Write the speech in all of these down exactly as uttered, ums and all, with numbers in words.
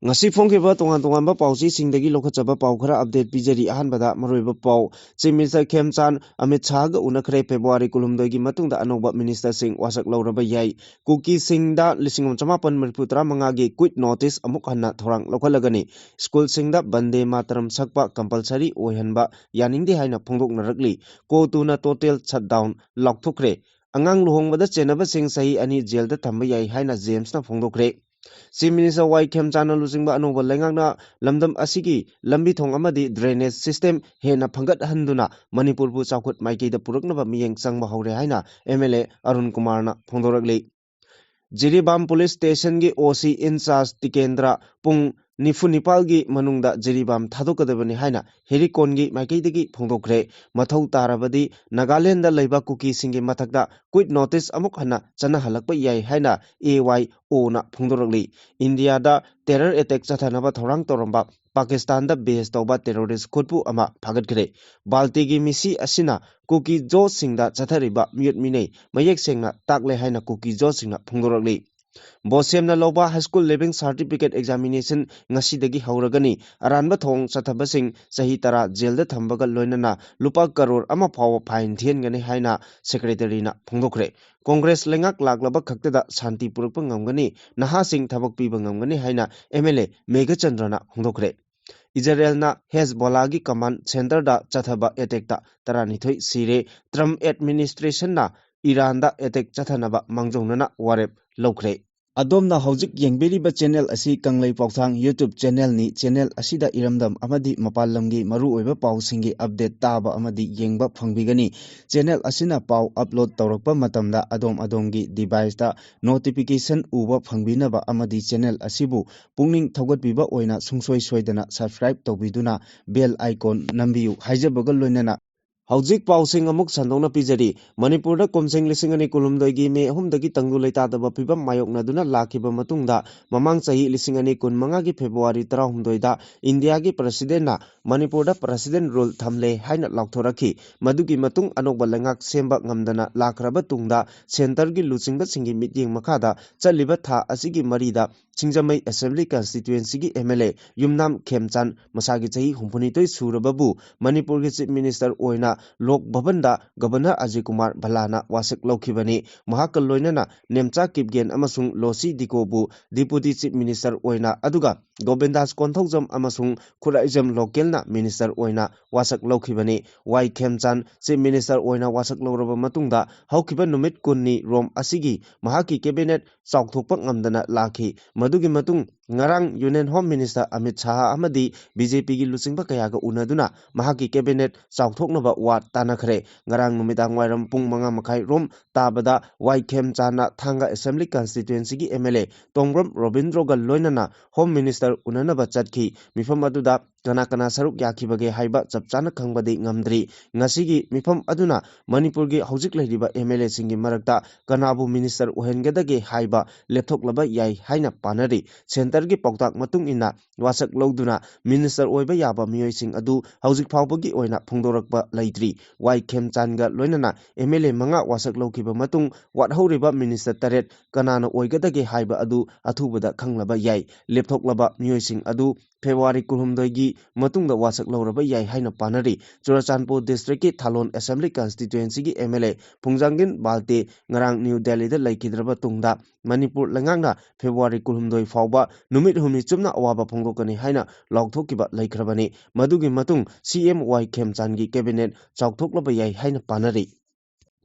ꯉꯁꯤ ꯐꯣꯡꯈꯤꯕ ꯇꯣꯉꯥꯟ ꯇꯣꯉꯥꯟꯕ ꯄꯥꯎꯆꯦꯁꯤꯡꯗꯒꯤ ꯂꯧꯈꯠꯆꯕ ꯄꯥꯎ ꯈꯔ update ꯄꯤꯖꯔꯤ꯫ ꯑꯍꯥꯟꯕꯗ ꯃꯔꯨꯑꯣꯏꯕ ꯄꯥꯎ, Chief Minister ꯈꯦꯝꯆꯥꯟ ꯑꯃꯤꯠ ꯁꯥꯍꯒ ꯎꯅꯈ꯭ꯔꯦ꯫ ꯐꯦꯕ꯭ꯔꯨꯋꯥꯔꯤ ꯀꯨꯟꯍꯨꯝꯗꯣꯏꯒꯤ ꯃꯇꯨꯡꯗ ꯑꯅꯧꯕ ministerꯁꯤꯡ ꯋꯥꯁꯛ ꯂꯧꯔꯕ ꯌꯥꯏ꯫ ꯀꯨꯀꯤꯁꯤꯡꯗ ꯂꯤꯁꯤꯡ ꯑꯃ ꯆꯃꯥꯄꯟ ꯃꯔꯤꯐꯨ ꯇꯔꯥ ꯃꯉꯥꯒꯤ quit notice ꯑꯃꯨꯛ ꯍꯟꯅ ꯊꯧꯔꯥꯡ ꯂꯧꯈꯠꯂꯒꯅꯤ꯫ ꯁ꯭ꯀꯨꯜꯁꯤꯡꯗ ꯕꯟꯗꯦ ꯃꯥꯇꯔꯝ ꯁꯛꯄ compulsory ꯑꯣꯏꯍꯟꯕ ꯌꯥꯅꯤꯡꯗꯦ ꯍꯥꯏꯅ ꯐꯣꯡꯗꯣꯛꯅꯔꯛꯂꯤ꯫ ꯀꯣꯇꯨꯅ total shutdown ꯂꯥꯎꯊꯣꯛꯈ꯭ꯔꯦ꯫ ꯑꯉꯥꯡ ꯂꯨꯍꯣꯡꯕꯗ ꯆꯦꯟꯅꯕꯁꯤꯡ ꯆꯍꯤ ꯑꯅꯤ ꯖꯦꯜꯗ ꯊꯝꯕ ꯌꯥꯏ ꯍꯥꯏꯅ ꯖꯦꯝꯁꯅ ꯐꯣꯡꯗꯣꯛꯈ꯭ꯔꯦ꯫ Chief Minister ꯋꯥꯏ ꯈꯦꯝꯆꯥꯟꯅ ꯂꯨꯆꯤꯡꯕ ꯑꯅꯧꯕ ꯂꯩꯉꯥꯛꯅ ꯂꯝꯗꯝ ꯑꯁꯤꯒꯤ ꯂꯝꯕꯤ ꯊꯣꯡ ꯑꯃꯗꯤ drainage system ꯍꯦꯟꯅ ꯐꯒꯠꯍꯟꯗꯨꯅ ꯃꯅꯤꯄꯨꯔꯕꯨ ꯆꯥꯎꯈꯠ ꯃꯥꯏꯀꯩꯗ ꯄꯨꯔꯛꯅꯕ ꯃꯤꯠꯌꯦꯡ ꯆꯪꯕ ꯍꯧꯔꯦ ꯍꯥꯏꯅ MLA ꯑꯔꯨꯟ ꯀꯨꯃꯥꯔꯅ ꯐꯣꯡꯗꯣꯔꯛꯂꯤ꯫ Jiribam police stationꯒꯤ OC in charge Tikendra ꯄꯨꯡ ꯅꯤꯐꯨ ꯅꯤꯄꯥꯜꯒꯤ ꯃꯅꯨꯡꯗ ꯖꯤꯔꯤꯕꯥꯝ ꯊꯥꯗꯣꯛꯀꯗꯕꯅꯤ ꯍꯥꯏꯅ ꯍꯦꯔꯤꯀꯣꯟꯒꯤ ꯃꯥꯏꯀꯩꯗꯒꯤ ꯐꯣꯡꯗꯣꯛꯈ꯭ꯔꯦ꯫ ꯃꯊꯧ ꯇꯥꯔꯕꯗꯤ ꯅꯥꯒꯥꯂꯦꯟꯗ ꯂꯩꯕ ꯀꯨꯀꯤꯁꯤꯡꯒꯤ ꯃꯊꯛꯇ quit notice ꯑꯃꯨꯛ ꯍꯟꯅ ꯆꯠꯅꯍꯜꯂꯛꯄ ꯌꯥꯏ ꯍꯥꯏꯅ AYOꯅ ꯐꯣꯡꯗꯣꯔꯛꯂꯤ꯫ ꯏꯟꯗꯤꯌꯥꯗ terror attack ꯆꯠꯊꯅꯕ ꯊꯧꯔꯥꯡ ꯇꯧꯔꯝꯕ ꯄꯥꯀꯤꯁꯇꯥꯟꯗ base ꯇꯧꯕ terrorist ꯈꯨꯠꯄꯨ ꯑꯃ ꯐꯥꯒꯠꯈ꯭ꯔꯦ꯫ ꯕꯥꯜꯇꯤꯒꯤ ꯃꯤꯁꯤ ꯑꯁꯤꯅ ꯀꯨꯀꯤ ꯖꯣꯁꯁꯤꯡꯗ ꯆꯠꯊꯔꯤꯕ ꯃꯤꯑꯣꯠ ꯃꯤꯅꯩ ꯃꯌꯦꯛ ꯁꯦꯡꯅ ꯇꯥꯛꯂꯦ ꯍꯥꯏꯅ ꯀꯨꯀꯤ ꯖꯣꯁꯁꯤꯡꯅ ꯐꯣꯡꯗꯣꯔꯛꯂꯤ꯫ ꯕꯣꯁꯦꯝꯅ ꯂꯧꯕ high school leaving certificate examination ꯉꯁꯤꯗꯒꯤ ꯍꯧꯔꯒꯅꯤ꯫ ꯑꯔꯥꯟꯕ ꯊꯧꯑꯣꯡ ꯆꯠꯊꯕꯁꯤꯡ ꯆꯍꯤ ꯇꯔꯥ ꯖꯦꯜꯗ ꯊꯝꯕꯒ ꯂꯣꯏꯅꯅ ꯂꯨꯄꯥ ꯀꯔꯣꯔ ꯑꯃ ꯐꯥꯎꯕ fine ꯊꯤꯍꯟꯒꯅꯤ ꯍꯥꯏꯅ secretaryꯅ ꯐꯣꯡꯗꯣꯛꯈ꯭ꯔꯦ꯫ ꯀꯣꯡꯒ꯭ꯔꯦꯁ ꯂꯩꯉꯥꯛ ꯂꯥꯛꯂꯕ ꯈꯛꯇꯗ ꯁꯥꯟꯇꯤ ꯄꯨꯔꯛꯄ ꯉꯝꯒꯅꯤ, ꯅꯍꯥꯁꯤꯡ ꯊꯕꯛ ꯄꯤꯕ ꯉꯝꯒꯅꯤ ꯍꯥꯏꯅ MLA ꯃꯦꯘꯆꯟꯗ꯭ꯔꯅ ꯐꯣꯡꯗꯣꯛꯈ꯭ꯔꯦ꯫ ꯏꯖꯔꯦꯜꯅ ꯍꯦꯖꯕꯣꯂꯥꯒꯤ command centreꯗ ꯆꯠꯊꯕ attackꯇ ꯇꯔꯥꯅꯤꯊꯣꯏ ꯁꯤꯔꯦ꯫ Trump administrationꯅ ꯏꯔꯥꯟꯗ attack ꯆꯠꯊꯅꯕ ꯃꯥꯡꯖꯧꯅꯅ ꯋꯥꯔꯦꯞ ꯂꯧꯈ꯭ꯔꯦ꯫ ꯑꯗꯣꯝꯅ ꯍꯧꯖꯤꯛ ꯌꯦꯡꯕꯤꯔꯤꯕ channel ꯑꯁꯤ ꯀꯪꯂꯩ ꯄꯥꯎꯊꯥꯡ YouTube channelꯅꯤ꯫ Channel ꯑꯁꯤꯗ ꯏꯔꯝꯗꯝ ꯑꯃꯗꯤ ꯃꯄꯥꯟ ꯂꯝꯒꯤ ꯃꯔꯨꯑꯣꯏꯕ ꯄꯥꯎꯁꯤꯡꯒꯤ update ꯇꯥꯕ ꯑꯃꯗꯤ ꯌꯦꯡꯕ ꯐꯪꯕꯤꯒꯅꯤ꯫ Channel ꯑꯁꯤꯅ ꯄꯥꯎ upload ꯇꯧꯔꯛꯄ ꯃꯇꯝꯗ ꯑꯗꯣꯝ ꯑꯗꯣꯝꯒꯤ deviceꯇ notification ꯎꯕ ꯐꯪꯕꯤꯅꯕ ꯑꯃꯗꯤ channel ꯑꯁꯤꯕꯨ ꯄꯨꯛꯅꯤꯡ ꯊꯧꯒꯠꯄꯤꯕ ꯑꯣꯏꯅ ꯁꯨꯡꯁꯣꯏ ꯁꯣꯏꯗꯅ subscribe ꯇꯧꯕꯤꯗꯨꯅ bell icon ꯅꯝꯕꯤꯌꯨ ꯍꯥꯏꯖꯕꯒ ꯂꯣꯏꯅꯅ ꯍꯧꯖꯤꯛ ꯄꯥꯎꯁꯤꯡ ꯑꯃꯨꯛ ꯁꯟꯗꯣꯛꯅ ꯄꯤꯖꯔꯤ꯫ ꯃꯅꯤꯄꯨꯔꯗ ꯀꯨꯝꯁꯤꯡ ꯂꯤꯁꯤꯡ ꯑꯅꯤ ꯀꯨꯟꯍꯨꯝꯗꯣꯏꯒꯤ ꯃꯦ ꯑꯍꯨꯝꯗꯒꯤ ꯇꯪꯗꯨ ꯂꯩꯇꯥꯗꯕ ꯐꯤꯕꯝ ꯃꯥꯌꯣꯛꯅꯗꯨꯅ ꯂꯥꯛꯈꯤꯕ ꯃꯇꯨꯡꯗ, ꯃꯃꯥꯡ ꯆꯍꯤ ꯂꯤꯁꯤꯡ ꯑꯅꯤ ꯀꯨꯟꯃꯉꯥꯒꯤ ꯐꯦꯕ꯭ꯔꯨꯋꯥꯔꯤ ꯇꯔꯥꯍꯨꯝꯗꯣꯏꯗ ꯏꯟꯗꯤꯌꯥꯒꯤ ꯄ꯭ꯔꯁꯤꯗꯦꯟꯅ ꯃꯅꯤꯄꯨꯔꯗ ꯄ꯭ꯔꯁꯤꯗꯦꯟ ꯔꯨꯜ ꯊꯝꯂꯦ ꯍꯥꯏꯅ ꯂꯥꯎꯊꯣꯔꯛꯈꯤ꯫ ꯃꯗꯨꯒꯤ ꯃꯇꯨꯡ ꯑꯅꯧꯕ ꯂꯩꯉꯥꯛ ꯁꯦꯝꯕ ꯉꯝꯗꯅ ꯂꯥꯛꯈ꯭ꯔꯕ ꯇꯨꯡꯗ, ꯁꯦꯟꯇꯔꯒꯤ ꯂꯨꯆꯤꯡꯕꯁꯤꯡꯒꯤ ꯃꯤꯠꯌꯦꯡ ꯃꯈꯥꯗ ꯆꯠꯂꯤꯕ ꯊꯥ ꯑꯁꯤꯒꯤ ꯃꯔꯤꯗ ꯁꯤꯡꯖꯃꯩ ꯑꯦꯁꯦꯝꯕ꯭ꯂꯤ ꯀꯟꯁꯇꯤꯇ꯭ꯌꯨꯑꯦꯟꯁꯤꯒꯤ ꯑꯦꯝ ꯑꯦꯜ ꯑꯦ ꯌꯨꯝꯅꯥꯝ ꯈꯦꯝꯆꯥꯟ, ꯃꯁꯥꯒꯤ ꯆꯍꯤ ꯍꯨꯝꯐꯨꯅꯤꯊꯣꯏ ꯁꯨꯔꯕꯕꯨ ꯃꯅꯤꯄꯨꯔꯒꯤ ꯆꯤꯐ ꯃꯤꯅꯤꯁꯇꯔ ꯑꯣꯏꯅ ꯂꯣꯛ ꯚꯕꯟꯗ ꯒꯕꯔꯅꯔ ꯑꯖꯌ ꯀꯨꯃꯥꯔ ꯚꯜꯂꯥꯅ ꯋꯥꯁꯛ ꯂꯧꯈꯤꯕꯅꯤ꯫ ꯃꯍꯥꯛꯀ ꯂꯣꯏꯅꯅ ꯅꯦꯝꯆꯥ ꯀꯤꯞꯒꯦꯟ ꯑꯃꯁꯨꯡ ꯂꯣꯁꯤ ꯗꯤꯀꯣꯕꯨ ꯗꯤꯄꯨꯇꯤ ꯆꯤꯐ ꯃꯤꯅꯤꯁꯇꯔ ꯑꯣꯏꯅ, ꯑꯗꯨꯒ ꯒꯣꯕꯤꯟꯗꯥꯁ ꯀꯣꯟꯊꯧꯖꯝ ꯑꯃꯁꯨꯡ ꯈꯨꯔꯥꯏꯖꯝ ꯂꯣꯀꯦꯜꯅ ꯃꯤꯅꯤꯁꯇꯔ ꯑꯣꯏꯅ ꯋꯥꯁꯛ ꯂꯧꯈꯤꯕꯅꯤ꯫ ꯋꯥꯏ ꯈꯦꯝꯆꯥꯟ ꯆꯤꯐ ꯃꯤꯅꯤꯁꯇꯔ ꯑꯣꯏꯅ ꯋꯥꯁꯛ ꯂꯧꯔꯕ ꯃꯇꯨꯡꯗ, ꯍꯧꯈꯤꯕ ꯅꯨꯃꯤꯠ ꯀꯨꯟꯅꯤ ꯔꯣꯝ ꯑꯁꯤꯒꯤ ꯃꯍꯥꯛꯀꯤ ꯀꯦꯕꯤꯅꯦꯠ ꯆꯥꯎꯊꯣꯛꯄ ꯉꯝꯗꯅ ꯂꯥꯛꯈꯤ꯫ ꯃꯗꯨꯒꯤ ꯃꯇꯨꯡ ꯉꯔꯥꯡ union home minister Amit Shah ꯑꯃꯗꯤ ꯕꯤ ꯖꯦ ꯄꯤꯒꯤ ꯂꯨꯆꯤꯡꯕ ꯀꯌꯥꯒ ꯎꯅꯗꯨꯅ ꯃꯍꯥꯛꯀꯤ ꯀꯦꯕꯤꯅꯦꯠ ꯆꯥꯎꯊꯣꯛꯅꯕ ꯋꯥ ꯇꯥꯅꯈ꯭ꯔꯦ꯫ ꯉꯔꯥꯡ ꯅꯨꯃꯤꯗꯥꯡ ꯋꯥꯏꯔꯝ ꯄꯨꯡ ꯃꯉꯥ ꯃꯈꯥꯏ ꯔꯣꯝ ꯇꯥꯕꯗ ꯋꯥꯏ ꯈꯦꯝꯆꯥꯟꯅ ꯊꯥꯡꯒ ꯑꯦꯁꯦꯝꯕ꯭ꯂꯤ ꯀꯟꯁꯇꯤꯇ꯭ꯌꯨꯑꯦꯟꯁꯤꯒꯤ ꯑꯦꯝ ꯑꯦꯜ ꯑꯦ ꯇꯣꯡꯕ꯭ꯔꯝ ꯔꯣꯕꯤꯟꯗ꯭ꯔꯣꯒ ꯂꯣꯏꯅꯅ ꯍꯣꯝ ꯃꯤꯅꯤꯁꯇꯔ ꯎꯅꯅꯕ ꯆꯠꯈꯤ꯫ ꯃꯤꯐꯝ ꯑꯗꯨꯗ ꯀꯅꯥ ꯀꯅꯥ ꯁꯔꯨꯛ ꯌꯥꯈꯤꯕꯒꯦ ꯍꯥꯏꯕ ꯆꯞ ꯆꯥꯅ ꯈꯪꯕꯗꯤ ꯉꯝꯗ꯭ꯔꯤ꯫ ꯉꯁꯤꯒꯤ ꯃꯤꯐꯝ ꯑꯗꯨꯅ ꯃꯅꯤꯄꯨꯔꯒꯤ ꯍꯧꯖꯤꯛ ꯂꯩꯔꯤꯕ ꯑꯦꯝ ꯑꯦꯜ ꯑꯦꯁꯤꯡꯒꯤ ꯃꯔꯛꯇ ꯀꯅꯥꯕꯨ ꯃꯤꯅꯤꯁꯇꯔ ꯑꯣꯏꯍꯟꯒꯗꯒꯦ ꯍꯥꯏꯕ ꯂꯦꯞꯊꯣꯛꯂꯕ ꯌꯥꯏ ꯍꯥꯏꯅ ꯄꯥꯅꯔꯤ꯫ ꯁꯦꯟꯇꯔꯒꯤ ꯄꯥꯎꯇꯥꯛ ꯃꯇꯨꯡ ꯏꯟꯅ ꯋꯥꯁꯛ ꯂꯧꯗꯨꯅ ꯃꯤꯅꯤꯁꯇꯔ ꯑꯣꯏꯕ ꯌꯥꯕ ꯃꯤꯑꯣꯏꯁꯤꯡ ꯑꯗꯨ ꯍꯧꯖꯤꯛ ꯐꯥꯎꯕꯒꯤ ꯑꯣꯏꯅ ꯐꯣꯡꯗꯣꯔꯛꯄ ꯂꯩꯇ꯭ꯔꯤ꯫ ꯋꯥꯏ ꯈꯦꯝꯆꯥꯟꯒ ꯂꯣꯏꯅꯅ ꯑꯦꯝ ꯑꯦꯜ ꯑꯦ ꯃꯉꯥ ꯋꯥꯁꯛ ꯂꯧꯈꯤꯕ ꯃꯇꯨꯡ, ꯋꯥꯠꯍꯧꯔꯤꯕ ꯃꯤꯅꯤꯁꯇꯔ ꯇꯔꯦꯠ ꯀꯅꯥꯅ ꯑꯣꯏꯒꯗꯒꯦ ꯍꯥꯏꯕ ꯑꯗꯨ ꯑꯊꯨꯕꯗ ꯈꯪꯂꯕ ꯌꯥꯏ꯫ ꯂꯦꯞꯊꯣꯛꯂꯕ ꯃꯤꯑꯣꯏꯁꯤꯡ ꯑꯗꯨ ꯐꯦꯕ꯭ꯔꯨꯋꯥꯔꯤ ꯀꯨꯟꯍꯨꯝꯗꯣꯏꯒꯤ ꯃꯇꯨꯡꯗ ꯋꯥꯁꯛ ꯂꯧꯔꯕ ꯌꯥꯏ ꯍꯥꯏꯅ ꯄꯥꯅꯔꯤ꯫ ꯆꯨꯔꯆꯥꯟꯄꯨꯔ ꯗꯤꯁꯇ꯭ꯔꯤꯛꯀꯤ ꯊꯥꯂꯣꯟ ꯑꯦꯁꯦꯝꯕ꯭ꯂꯤ ꯀꯟꯁꯇꯤꯇ꯭ꯌꯨꯑꯦꯟꯁꯤꯒꯤ ꯑꯦꯝ ꯑꯦꯜ ꯑꯦ ꯐꯨꯡꯖꯥꯡꯒꯤꯟ ꯕꯥꯜꯇꯦ ꯉꯔꯥꯡ ꯅ꯭ꯌꯨ ꯗꯦꯜꯂꯤꯗ ꯂꯩꯈꯤꯗ꯭ꯔꯕ ꯇꯨꯡꯗ, ꯃꯅꯤꯄꯨꯔ ꯂꯩꯉꯥꯛꯅ ꯐꯦꯕ꯭ꯔꯨꯋꯥꯔꯤ ꯀꯨꯟꯍꯨꯝꯗꯣꯏ ꯐꯥꯎꯕ ꯅꯨꯃꯤꯠ ꯍꯨꯝꯅꯤ ꯆꯨꯞꯅ ꯑꯋꯥꯕ ꯐꯣꯡꯗꯣꯛꯀꯅꯤ ꯍꯥꯏꯅ ꯂꯥꯎꯊꯣꯛꯈꯤꯕ ꯂꯩꯈ꯭ꯔꯕꯅꯤ꯫ ꯃꯗꯨꯒꯤ ꯃꯇꯨꯡ ꯁꯤ ꯑꯦꯝ ꯋꯥꯏ ꯈꯦꯝꯆꯥꯟꯒꯤ ꯀꯦꯕꯤꯅꯦꯠ ꯆꯥꯎꯊꯣꯛꯂꯕ ꯌꯥꯏ ꯍꯥꯏꯅ ꯄꯥꯅꯔꯤ꯫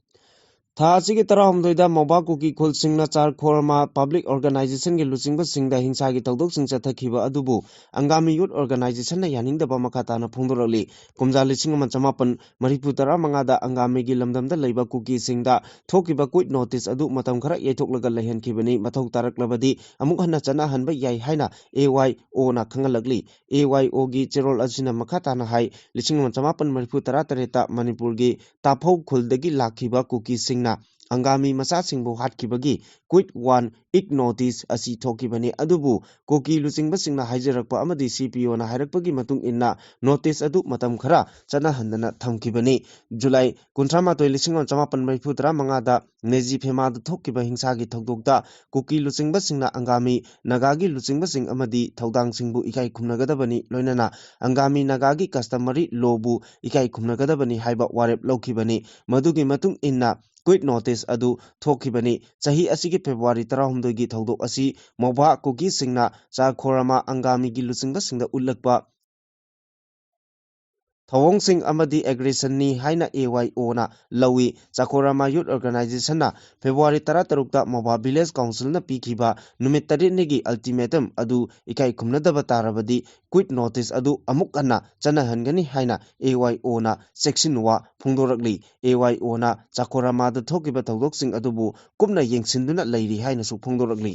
ꯊꯥ ꯑꯁꯤꯒꯤ ꯇꯔꯥꯍꯨꯝꯗꯣꯏꯗ ꯃꯣꯕꯥ ꯀꯨꯀꯤ ꯈꯨꯜꯁꯤꯡꯅ ꯆꯥꯔꯈꯣꯔꯃꯥ ꯄꯕ꯭ꯂꯤꯛ ꯑꯣꯔꯒꯅꯥꯏꯖꯦꯁꯟꯒꯤ ꯂꯨꯆꯤꯡꯕꯁꯤꯡꯗ ꯍꯤꯡꯁꯥꯒꯤ ꯊꯧꯗꯣꯛꯁꯤꯡ ꯆꯠꯊꯈꯤꯕ ꯑꯗꯨꯕꯨ ꯑꯪꯒꯥꯃꯤ ꯌꯨꯠ ꯑꯣꯔꯒꯅꯥꯏꯖꯦꯁꯟꯅ ꯌꯥꯅꯤꯡꯗꯕ ꯃꯈꯥ ꯇꯥꯅ ꯐꯣꯡꯗꯣꯔꯛꯂꯤ꯫ ꯀꯨꯝꯖꯥ ꯂꯤꯁꯤꯡ ꯑꯃ ꯆꯃꯥꯄꯟ ꯃꯔꯤꯐꯨ ꯇꯔꯥ ꯃꯉꯥꯗ ꯑꯪꯒꯥꯃꯤꯒꯤ ꯂꯝꯗꯝꯗ ꯂꯩꯕ ꯀꯨꯀꯤꯁꯤꯡꯗ ꯊꯣꯛꯈꯤꯕ ꯀ꯭ꯋꯤꯠ ꯅꯣꯇꯤꯁ ꯑꯗꯨ ꯃꯇꯝ ꯈꯔ ꯌꯩꯊꯣꯛꯂꯒ ꯂꯩꯍꯟꯈꯤꯕꯅꯤ꯫ ꯃꯊꯧ ꯇꯥꯔꯛꯂꯕꯗꯤ ꯑꯃꯨꯛ ꯍꯟꯅ ꯆꯠꯅꯍꯟꯕ ꯌꯥꯏ ꯍꯥꯏꯅ ꯑꯦ ꯋꯥꯏ ꯑꯣꯅ ꯈꯪꯍꯜꯂꯛꯂꯤ꯫ ꯑꯦ ꯋꯥꯏ ꯑꯣꯒꯤ ꯆꯦꯔꯣꯜ ꯑꯁꯤꯅ ꯃꯈꯥ ꯇꯥꯅ ꯍꯥꯏ, ꯂꯤꯁꯤꯡ ꯑꯃ ꯆꯃꯥꯄꯟ ꯃꯔꯤꯐꯨ ꯇꯔꯥ ꯇꯔꯦꯠꯇ ꯃꯅꯤꯄꯨꯔꯒꯤ ꯇꯥꯐꯧ ꯈꯨꯜꯗꯒꯤ ꯂꯥꯛꯈꯤꯕ ꯀꯨꯀꯤꯁꯤꯡꯅ ꯑꯪꯒꯥꯃꯤ ꯃꯆꯥꯁꯤꯡꯕꯨ ꯍꯥꯠꯈꯤꯕꯒꯤ ꯀ꯭ꯋꯤꯠ ꯋꯥꯟ ꯏꯛ ꯅꯣꯇꯤꯁ ꯑꯁꯤ ꯊꯣꯛꯈꯤꯕꯅꯤ꯫ ꯑꯗꯨꯕꯨ ꯀꯨꯀꯤ ꯂꯨꯆꯤꯡꯕꯁꯤꯡꯅ ꯍꯥꯏꯖꯔꯛꯄ ꯑꯃꯗꯤ ꯁꯤ ꯄꯤ ꯑꯣꯅ ꯍꯥꯏꯔꯛꯄꯒꯤ ꯃꯇꯨꯡ ꯏꯟꯅ ꯅꯣꯇꯤꯁ ꯑꯗꯨ ꯃꯇꯝ ꯈꯔ ꯆꯠꯅꯍꯟꯗꯅ ꯊꯝꯈꯤꯕꯅꯤ꯫ ꯖꯨꯂꯥꯏ ꯀꯨꯟꯊ꯭ꯔꯥ ꯃꯥꯊꯣꯏ, ꯂꯤꯁꯤꯡ ꯑꯃ ꯆꯃꯥꯄꯟ ꯃꯔꯤꯐꯨ ꯇꯔꯥ ꯃꯉꯥꯗ ꯅꯦꯖꯤ ꯐꯦꯃꯥꯗ ꯊꯣꯛꯈꯤꯕ ꯍꯤꯡꯁꯥꯒꯤ ꯊꯧꯗꯣꯛꯇ ꯀꯨꯀꯤ ꯂꯨꯆꯤꯡꯕꯁꯤꯡꯅ ꯑꯪꯒꯥꯃꯤ ꯅꯥꯒꯥꯒꯤ ꯂꯨꯆꯤꯡꯕꯁꯤꯡ ꯑꯃꯗꯤ ꯊꯧꯗꯥꯡꯁꯤꯡꯕꯨ ꯏꯀꯥꯏ ꯈꯨꯝꯅꯒꯗꯕꯅꯤ, ꯂꯣꯏꯅꯅ ꯑꯪꯒꯥꯃꯤ ꯅꯥꯒꯥꯒꯤ customary law ꯕꯨ ꯏꯀꯥꯏ ꯈꯨꯝꯅꯒꯗꯕꯅꯤ ꯍꯥꯏꯕ ꯋꯥꯔꯦꯞ ꯂꯧꯈꯤꯕꯅꯤ꯫ ꯃꯗꯨꯒꯤ ꯃꯇꯨꯡ ꯏꯟꯅ ꯀ꯭ꯋꯤꯠ ꯅꯣꯇꯤꯁ ꯑꯗꯨ ꯊꯣꯛꯈꯤꯕꯅꯤ꯫ ꯆꯍꯤ ꯑꯁꯤꯒꯤ ꯐꯦꯕ꯭ꯔꯨꯋꯥꯔꯤ ꯇꯔꯥꯍꯨꯝꯗꯣꯏꯒꯤ ꯊꯧꯗꯣꯛ ꯑꯁꯤ ꯃꯣꯕꯥ ꯀꯨꯀꯤꯁꯤꯡꯅ ꯆꯥꯈꯣꯔꯥꯃꯥ ꯑꯪꯒꯥꯃꯤꯒꯤ ꯂꯨꯆꯤꯡꯕꯁꯤꯡꯗ ꯎꯠꯂꯛꯄ ꯊꯧꯑꯣꯡꯁꯤꯡ ꯑꯃꯗꯤ ꯑꯦꯒ꯭ꯔꯦꯁꯟꯅꯤ ꯍꯥꯏꯅ ꯑꯦ ꯋꯥꯏ ꯑꯣꯅ ꯂꯧꯏ꯫ ꯆꯥꯈꯣꯔꯥꯃꯥ ꯌꯨꯠ ꯑꯣꯔꯒꯅꯥꯏꯖꯦꯁꯟꯅ ꯐꯦꯕ꯭ꯔꯨꯋꯥꯔꯤ ꯇꯔꯥꯇꯔꯨꯛꯇ ꯃꯣꯕꯥ ꯚꯤꯂꯦꯖ ꯀꯥꯎꯟꯁꯤꯜꯅ ꯄꯤꯈꯤꯕ ꯅꯨꯃꯤꯠ ꯇꯔꯦꯠꯅꯤꯒꯤ ꯑꯜꯇꯤꯃꯦꯇꯝ ꯑꯗꯨ ꯏꯀꯥꯏ ꯈꯨꯝꯅꯗꯕ ꯇꯥꯔꯕꯗꯤ ꯀ꯭ꯋꯤꯠ ꯅꯣꯇꯤꯁ ꯑꯗꯨ ꯑꯃꯨꯛ ꯍꯟꯅ ꯆꯠꯅꯍꯟꯒꯅꯤ ꯍꯥꯏꯅ ꯑꯦ ꯋꯥꯏ ꯑꯣꯅ ꯆꯦꯛꯁꯤꯟꯋꯥ ꯐꯣꯡꯗꯣꯔꯛꯂꯤ꯫ ꯑꯦ ꯋꯥꯏ ꯑꯣꯅ ꯆꯥꯈꯣꯔꯥꯃꯥꯗ ꯊꯣꯛꯈꯤꯕ ꯊꯧꯗꯣꯛꯁꯤꯡ ꯑꯗꯨꯕꯨ ꯀꯨꯞꯅ ꯌꯦꯡꯁꯤꯟꯗꯨꯅ ꯂꯩꯔꯤ ꯍꯥꯏꯅꯁꯨ ꯐꯣꯡꯗꯣꯔꯛꯂꯤ꯫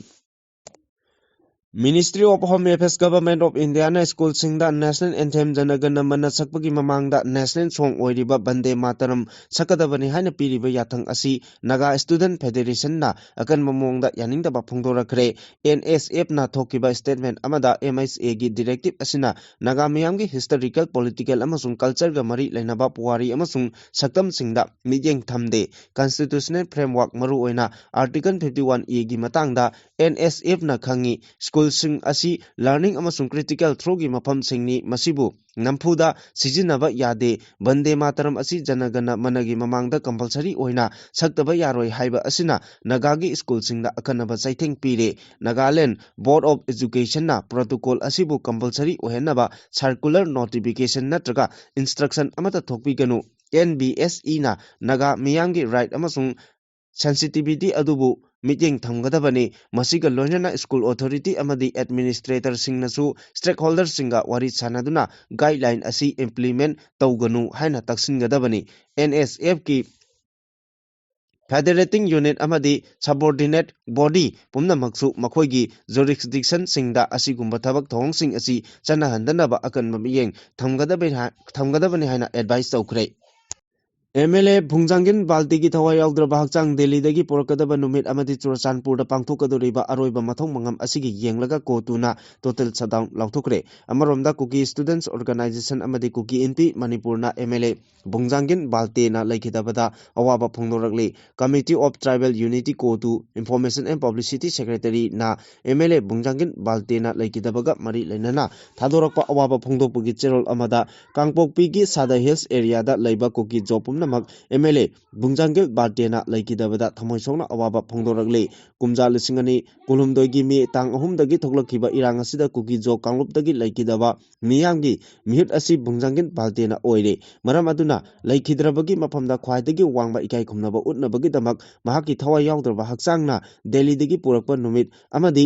Ministry of Home Affairs, Government of India ꯅ ꯁ꯭ꯀꯨꯜꯁꯤꯡꯗ National Anthem ꯖꯅ ꯒꯅ ꯃꯅ ꯁꯛꯄꯒꯤ ꯃꯃꯥꯡꯗ ꯅꯦꯁꯅꯦꯜ ꯁꯣꯡ ꯑꯣꯏꯔꯤꯕ ꯕꯟꯗꯦ ꯃꯥꯇꯔꯝ ꯁꯛꯀꯗꯕꯅꯤ ꯍꯥꯏꯅ ꯄꯤꯔꯤꯕ ꯌꯥꯊꯪ ꯑꯁꯤ ꯅꯥꯒꯥ ꯁ꯭ꯇꯨꯗꯦꯟꯠ ꯐꯦꯗꯦꯔꯦꯁꯟꯅ ꯑꯀꯟꯕ ꯃꯑꯣꯡꯗ ꯌꯥꯅꯤꯡꯗꯕ ꯐꯣꯡꯗꯣꯔꯛꯈ꯭ꯔꯦ꯫ ꯑꯦꯟ ꯑꯦꯁ ꯑꯦꯐꯅ ꯊꯣꯛꯈꯤꯕ ꯁ꯭ꯇꯦꯠꯃꯦꯟꯠ ꯑꯃꯗ ꯑꯦꯝ ꯑꯩꯆ ꯑꯦꯒꯤ ꯗꯤꯔꯦꯛꯇꯤꯚ ꯑꯁꯤꯅ ꯅꯥꯒꯥ ꯃꯤꯌꯥꯝꯒꯤ ꯍꯤꯁꯇꯣꯔꯤꯀꯦꯜ, ꯄꯣꯂꯤꯇꯤꯀꯦꯜ ꯑꯃꯁꯨꯡ ꯀꯜꯆꯔꯒ ꯃꯔꯤ ꯂꯩꯅꯕ ꯄꯨꯋꯥꯔꯤ ꯑꯃꯁꯨꯡ ꯁꯛꯇꯝꯁꯤꯡꯗ ꯃꯤꯠꯌꯦꯡ ꯊꯝꯗꯦ꯫ ꯀꯟꯁꯇꯤꯇ꯭ꯌꯨꯁꯅꯦꯜ ꯐ꯭ꯔꯦꯝꯋꯥꯔꯛ, ꯃꯔꯨꯑꯣꯏꯅ ꯑꯥꯔꯇꯤꯀꯜ ꯐꯤꯐꯇꯤ ꯋꯥꯟ ꯑꯦꯒꯤ ꯃꯇꯥꯡꯗ ꯑꯦꯟ ꯑꯦꯁ ꯑꯦꯐꯅ ꯈꯪꯉꯤ꯫ ꯁ꯭ꯀꯨꯜ ꯁ꯭ꯀꯨꯜꯁꯤꯡ ꯑꯁꯤ ꯂꯔꯅꯤꯡ ꯑꯃꯁꯨꯡ ꯀ꯭ꯔꯤꯇꯤꯀꯦꯜ ꯊ꯭ꯔꯣꯒꯤ ꯃꯐꯝꯁꯤꯡꯅꯤ꯫ ꯃꯁꯤꯕꯨ ꯅꯝꯐꯨꯗ ꯁꯤꯖꯤꯟꯅꯕ ꯌꯥꯗꯦ꯫ ꯕꯟꯗꯦ ꯃꯥꯇꯔꯝ ꯑꯁꯤ ꯖꯅ ꯒꯅ ꯃꯅꯒꯤ ꯃꯃꯥꯡꯗ ꯀꯝꯄꯜꯁꯔꯤ ꯑꯣꯏꯅ ꯁꯛꯇꯕ ꯌꯥꯔꯣꯏ ꯍꯥꯏꯕ ꯑꯁꯤꯅ ꯅꯥꯒꯥꯒꯤ ꯁ꯭ꯀꯨꯜꯁꯤꯡꯗ ꯑꯀꯟꯅꯕ ꯆꯩꯊꯦꯡ ꯄꯤꯔꯦ꯫ ꯅꯥꯒꯥꯂꯦꯟ ꯕꯣꯔꯗ ꯑꯣꯐ ꯑꯦꯖꯨꯀꯦꯁꯟꯅ ꯄ꯭ꯔꯣꯇꯣꯀꯣꯜ ꯑꯁꯤꯕꯨ ꯀꯝꯄꯜꯁꯔꯤ ꯑꯣꯏꯍꯟꯅꯕ ꯁꯔꯀꯨꯂꯔ, ꯅꯣꯇꯤꯐꯤꯀꯦꯁꯟ ꯅꯠꯇ꯭ꯔꯒ ꯏꯟꯁꯇ꯭ꯔꯛꯁꯟ ꯑꯃꯠꯇ ꯊꯣꯛꯄꯤꯒꯅꯨ꯫ ꯑꯦꯟ ꯕꯤ ꯑꯦꯁ ꯏꯅ ꯅꯥꯒꯥ ꯃꯤꯌꯥꯝꯒꯤ ꯔꯥꯏꯠ ꯑꯃꯁꯨꯡ ꯁꯦꯟꯁꯤꯇꯤꯚꯤꯇꯤ ꯑꯗꯨꯕꯨ ꯃꯤꯠꯌꯦꯡ ꯊꯝꯒꯗꯕꯅꯤ꯫ ꯃꯁꯤꯒ ꯂꯣꯏꯅꯅ ꯁ꯭ꯀꯨꯜ ꯑꯣꯊꯣꯔꯤꯇꯤ ꯑꯃꯗꯤ ꯑꯦꯗꯃꯤꯅꯤꯁꯇ꯭ꯔꯦꯇꯔꯁꯤꯡꯅꯁꯨ ꯁ꯭ꯇꯦꯛꯍꯣꯜꯗꯔꯁꯤꯡꯒ ꯋꯥꯔꯤ ꯁꯥꯅꯗꯨꯅ ꯒꯥꯏꯗꯂꯥꯏꯟ ꯑꯁꯤ ꯏꯝꯄ꯭ꯂꯤꯃꯦꯟ ꯇꯧꯒꯅꯨ ꯍꯥꯏꯅ ꯇꯛꯁꯤꯟꯒꯗꯕꯅꯤ꯫ ꯑꯦꯟ ꯑꯦꯁ ꯑꯦꯐꯀꯤ ꯐꯦꯗꯔꯦꯇꯤꯡ ꯌꯨꯅꯤꯠ ꯑꯃꯗꯤ ꯁꯕꯑꯣꯔꯗꯤꯅꯦꯠ ꯕꯣꯗꯤ ꯄꯨꯝꯅꯃꯛꯁꯨ ꯃꯈꯣꯏꯒꯤ ꯖꯨꯔꯤꯁꯗꯤꯛꯁꯟꯁꯤꯡꯗ ꯑꯁꯤꯒꯨꯝꯕ ꯊꯕꯛ ꯊꯧꯑꯣꯡꯁꯤꯡ ꯑꯁꯤ ꯆꯠꯅꯍꯟꯗꯅꯕ ꯑꯀꯟꯕ ꯃꯤꯠꯌꯦꯡ ꯊꯝꯒꯗꯕꯅꯤ ꯍꯥꯏ-, ꯊꯝꯒꯗꯕꯅꯤ ꯍꯥꯏꯅ ꯑꯦꯗꯚꯥꯏꯁ ꯇꯧꯈ꯭ꯔꯦ꯫ ꯑꯦꯝ ꯑꯦꯜ ꯑꯦ ꯚꯨꯡꯖꯥꯡꯒꯤꯟ ꯕꯥꯜꯇꯤꯒꯤ ꯊꯋꯥꯏ ꯌꯥꯎꯗ꯭ꯔꯕ ꯍꯛꯆꯥꯡ ꯗꯦꯜꯂꯤꯗꯒꯤ ꯄꯨꯔꯛꯀꯗꯕ ꯅꯨꯃꯤꯠ ꯑꯃꯗꯤ ꯆꯨꯔꯆꯥꯟꯄꯨꯔꯗ ꯄꯥꯡꯊꯣꯛꯀꯗꯧꯔꯤꯕ ꯑꯔꯣꯏꯕ ꯃꯊꯧ ꯃꯉꯝ ꯑꯁꯤꯒꯤ ꯌꯦꯡꯂꯒ ꯀꯣꯇꯨꯅ ꯇꯣꯇꯦꯜ ꯁꯠꯗꯥꯎꯟ ꯂꯥꯎꯊꯣꯛꯈ꯭ꯔꯦ꯫ ꯑꯃꯔꯣꯝꯗ ꯀꯨꯀꯤ ꯁ꯭ꯇꯨꯗꯦꯟꯠꯁ ꯑꯣꯔꯒꯅꯥꯏꯖꯦꯁꯟ ꯑꯃꯗꯤ ꯀꯨꯀꯤ ꯏꯟꯄꯤ ꯃꯅꯤꯄꯨꯔꯅ ꯑꯦꯝ ꯑꯦꯜ ꯑꯦ ꯚꯨꯡꯖꯥꯡꯒꯤꯟ ꯕꯥꯜꯇꯦꯅ ꯂꯩꯈꯤꯗꯕꯗ ꯑꯋꯥꯕ ꯐꯣꯡꯗꯣꯔꯛꯂꯤ꯫ Committee of Tribal Unity, ꯀꯣꯇꯨ, Information and Publicity Secretary ꯅ ꯑꯦꯝ ꯑꯦꯜ ꯑꯦ ꯚꯨꯡꯖꯥꯡꯒꯤꯟ ꯕꯥꯜꯇꯦꯅ ꯂꯩꯈꯤꯗꯕꯒ ꯃꯔꯤ ꯂꯩꯅꯅ ꯊꯥꯗꯣꯔꯛꯄ ꯑꯋꯥꯕ ꯐꯣꯡꯗꯣꯛꯄꯒꯤ ꯆꯦꯔꯣꯜ ꯑꯃꯗ ꯀꯥꯡꯄꯣꯛꯄꯤꯒꯤ ꯁꯥꯗ ꯍꯤꯜꯁ ꯑꯦꯔꯤꯌꯥꯗ ꯂꯩꯕ ꯀꯨꯀꯤ ꯖꯣ ꯄꯨꯝꯅꯃꯛ ꯑꯦꯝ ꯑꯦꯜ ꯑꯦ ꯚꯨꯡꯖꯥꯡꯒꯤꯟ ꯕꯥꯜꯇꯦꯅ ꯂꯩꯈꯤꯗꯕꯗ ꯊꯃꯣꯏ ꯁꯣꯛꯅ ꯑꯋꯥꯕ ꯐꯣꯡꯗꯣꯔꯛꯂꯤ꯫ ꯀꯨꯝꯖꯥ ꯂꯤꯁꯤꯡ ꯑꯅꯤ ꯀꯨꯟꯍꯨꯝꯗꯣꯏꯒꯤ ꯃꯦ ꯇꯥꯡ ꯑꯍꯨꯝꯗꯒꯤ ꯊꯣꯛꯂꯛꯈꯤꯕ ꯏꯔꯥꯡ ꯑꯁꯤꯗ ꯀꯨꯀꯤ ꯖꯣ ꯀꯥꯡꯂꯨꯞꯇꯒꯤ ꯂꯩꯈꯤꯗꯕ ꯃꯤꯌꯥꯝꯒꯤ ꯃꯤꯍꯨꯠ ꯑꯁꯤ ꯚꯨꯡꯖꯥꯡꯒꯤꯟ ꯕꯥꯜꯇꯦꯅ ꯑꯣꯏꯔꯦ꯫ ꯃꯔꯝ ꯑꯗꯨꯅ ꯂꯩꯈꯤꯗ꯭ꯔꯕꯒꯤ ꯃꯐꯝꯗ ꯈ꯭ꯋꯥꯏꯗꯒꯤ ꯋꯥꯡꯕ ꯏꯀꯥꯏ ꯈꯨꯝꯅꯕ ꯎꯠꯅꯕꯒꯤꯗꯃꯛ ꯃꯍꯥꯛꯀꯤ ꯊꯋꯥꯏ ꯌꯥꯎꯗ꯭ꯔꯕ ꯍꯛꯆꯥꯡꯅ ꯗꯦꯜꯂꯤꯗꯒꯤ ꯄꯨꯔꯛꯄ ꯅꯨꯃꯤꯠ ꯑꯃꯗꯤ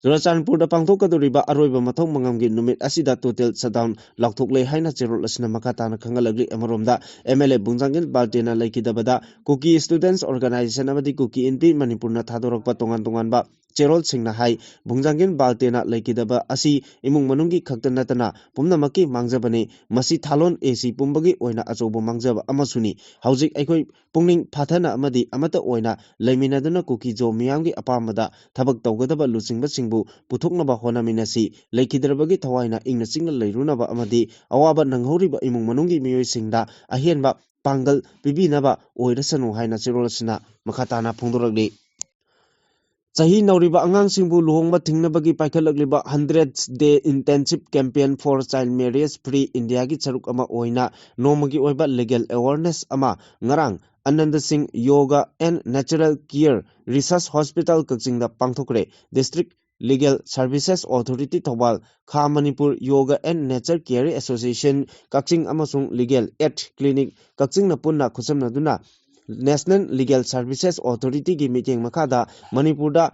ꯆꯨꯔꯆꯥꯟꯄꯨꯔꯗ ꯄꯥꯡꯊꯣꯛꯀꯗꯧꯔꯤꯕ ꯑꯔꯣꯏꯕ ꯃꯊꯧ ꯃꯉꯝꯒꯤ ꯅꯨꯃꯤꯠ ꯑꯁꯤꯗ ꯇꯣꯇꯦꯜ ꯁꯠꯗꯥꯎꯟ ꯂꯥꯎꯊꯣꯛꯂꯦ ꯍꯥꯏꯅ ꯆꯦꯔꯣꯜ ꯑꯁꯤꯅ ꯃꯈꯥ ꯇꯥꯅ ꯈꯪꯍꯜꯂꯛꯂꯤ꯫ ꯑꯃꯔꯣꯝꯗ ꯑꯦꯝ ꯑꯦꯜ ꯑꯦ ꯚꯨꯡꯖꯥꯡꯒꯤꯟ ꯕꯥꯜꯇꯦꯅ ꯂꯩꯈꯤꯗꯕꯗ ꯀꯨꯀꯤ ꯁ꯭ꯇꯨꯗꯦꯟꯠꯁ ꯑꯣꯔꯒꯅꯥꯏꯖꯦꯁꯟ ꯑꯃꯗꯤ ꯀꯨꯀꯤ ꯏꯟꯄꯤ ꯃꯅꯤꯄꯨꯔꯅ ꯊꯥꯗꯣꯔꯛꯄ ꯇꯣꯉꯥꯟ ꯇꯣꯉꯥꯟꯕ ꯆꯦꯔꯣꯜꯁꯤꯡꯅ ꯍꯥꯏ, ꯚꯨꯡꯖꯥꯡꯒꯤꯟ ꯕꯥꯜꯇꯦꯅ ꯂꯩꯈꯤꯗꯕ ꯑꯁꯤ ꯏꯃꯨꯡ ꯃꯅꯨꯡꯒꯤ ꯈꯛꯇ ꯅꯠꯇꯅ ꯄꯨꯝꯅꯃꯛꯀꯤ ꯃꯥꯡꯖꯕꯅꯤ꯫ ꯃꯁꯤ ꯊꯥꯂꯣꯟ ꯑꯦ ꯁꯤ ꯄꯨꯝꯕꯒꯤ ꯑꯣꯏꯅ ꯑꯆꯧꯕ ꯃꯥꯡꯖꯕ ꯑꯃꯁꯨꯅꯤ꯫ ꯍꯧꯖꯤꯛ ꯑꯩꯈꯣꯏ ꯄꯨꯛꯅꯤꯡ ꯐꯥꯊꯅ ꯑꯃꯗꯤ ꯑꯃꯠꯇ ꯑꯣꯏꯅ ꯂꯩꯃꯤꯟꯅꯗꯨꯅ ꯀꯨꯀꯤ ꯖꯣ ꯃꯤꯌꯥꯝꯒꯤ ꯑꯄꯥꯝꯕꯗ ꯊꯕꯛ ꯇꯧꯒꯗꯕ ꯂꯨꯆꯤꯡꯕꯁꯤꯡꯕꯨ ꯄꯨꯊꯣꯛꯅꯕ ꯍꯣꯠꯅꯃꯤꯟꯅꯁꯤ꯫ ꯂꯩꯈꯤꯗ꯭ꯔꯕꯒꯤ ꯊꯋꯥꯏꯅ ꯏꯪꯅ ꯆꯤꯛꯅ ꯂꯩꯔꯨꯅꯕ ꯑꯃꯗꯤ ꯑꯋꯥꯕ ꯅꯪꯍꯧꯔꯤꯕ ꯏꯃꯨꯡ ꯃꯅꯨꯡꯒꯤ ꯃꯤꯑꯣꯏꯁꯤꯡꯗ ꯑꯍꯦꯟꯕ ꯄꯥꯡꯒꯜ ꯄꯤꯕꯤꯅꯕ ꯑꯣꯏꯔꯁꯅꯨ ꯍꯥꯏꯅ ꯆꯦꯔꯣꯜ ꯑꯁꯤꯅ ꯃꯈꯥ ꯇꯥꯅ ꯐꯣꯡꯗꯣꯔꯛꯂꯤ꯫ ꯆꯍꯤ ꯅꯧꯔꯤꯕ ꯑꯉꯥꯡꯁꯤꯡꯕꯨ ꯂꯨꯍꯣꯡꯕ ꯊꯤꯡꯅꯕꯒꯤ ꯄꯥꯏꯈꯠꯂꯛꯂꯤꯕ Hundred Day Intensive Campaign for Child Marriage Free India ꯒꯤ ꯁꯔꯨꯛ ꯑꯃ ꯑꯣꯏꯅ ꯅꯣꯡꯃꯒꯤ ꯑꯣꯏꯕ legal awareness ꯑꯃ ꯉꯔꯥꯡ ꯑꯅꯟꯗ ꯁꯤꯡ Yoga and Natural Care Research Hospital ꯀꯛꯆꯤꯡꯗ ꯄꯥꯡꯊꯣꯛꯈ꯭ꯔꯦ꯫ District Legal Services Authority Thoubal, ꯈꯥ Manipur Yoga and Nature Care Association ꯀꯛꯆꯤꯡ ꯑꯃꯁꯨꯡ Legal Aid Clinic ꯀꯛꯆꯤꯡꯅ ꯄꯨꯟꯅ ꯈꯨꯠꯁꯝꯅꯗꯨꯅ National Legal Services Authority ꯒꯤ ꯃꯤꯠꯌꯦꯡ ꯃꯈꯥꯗ ꯃꯅꯤꯄꯨꯔꯗ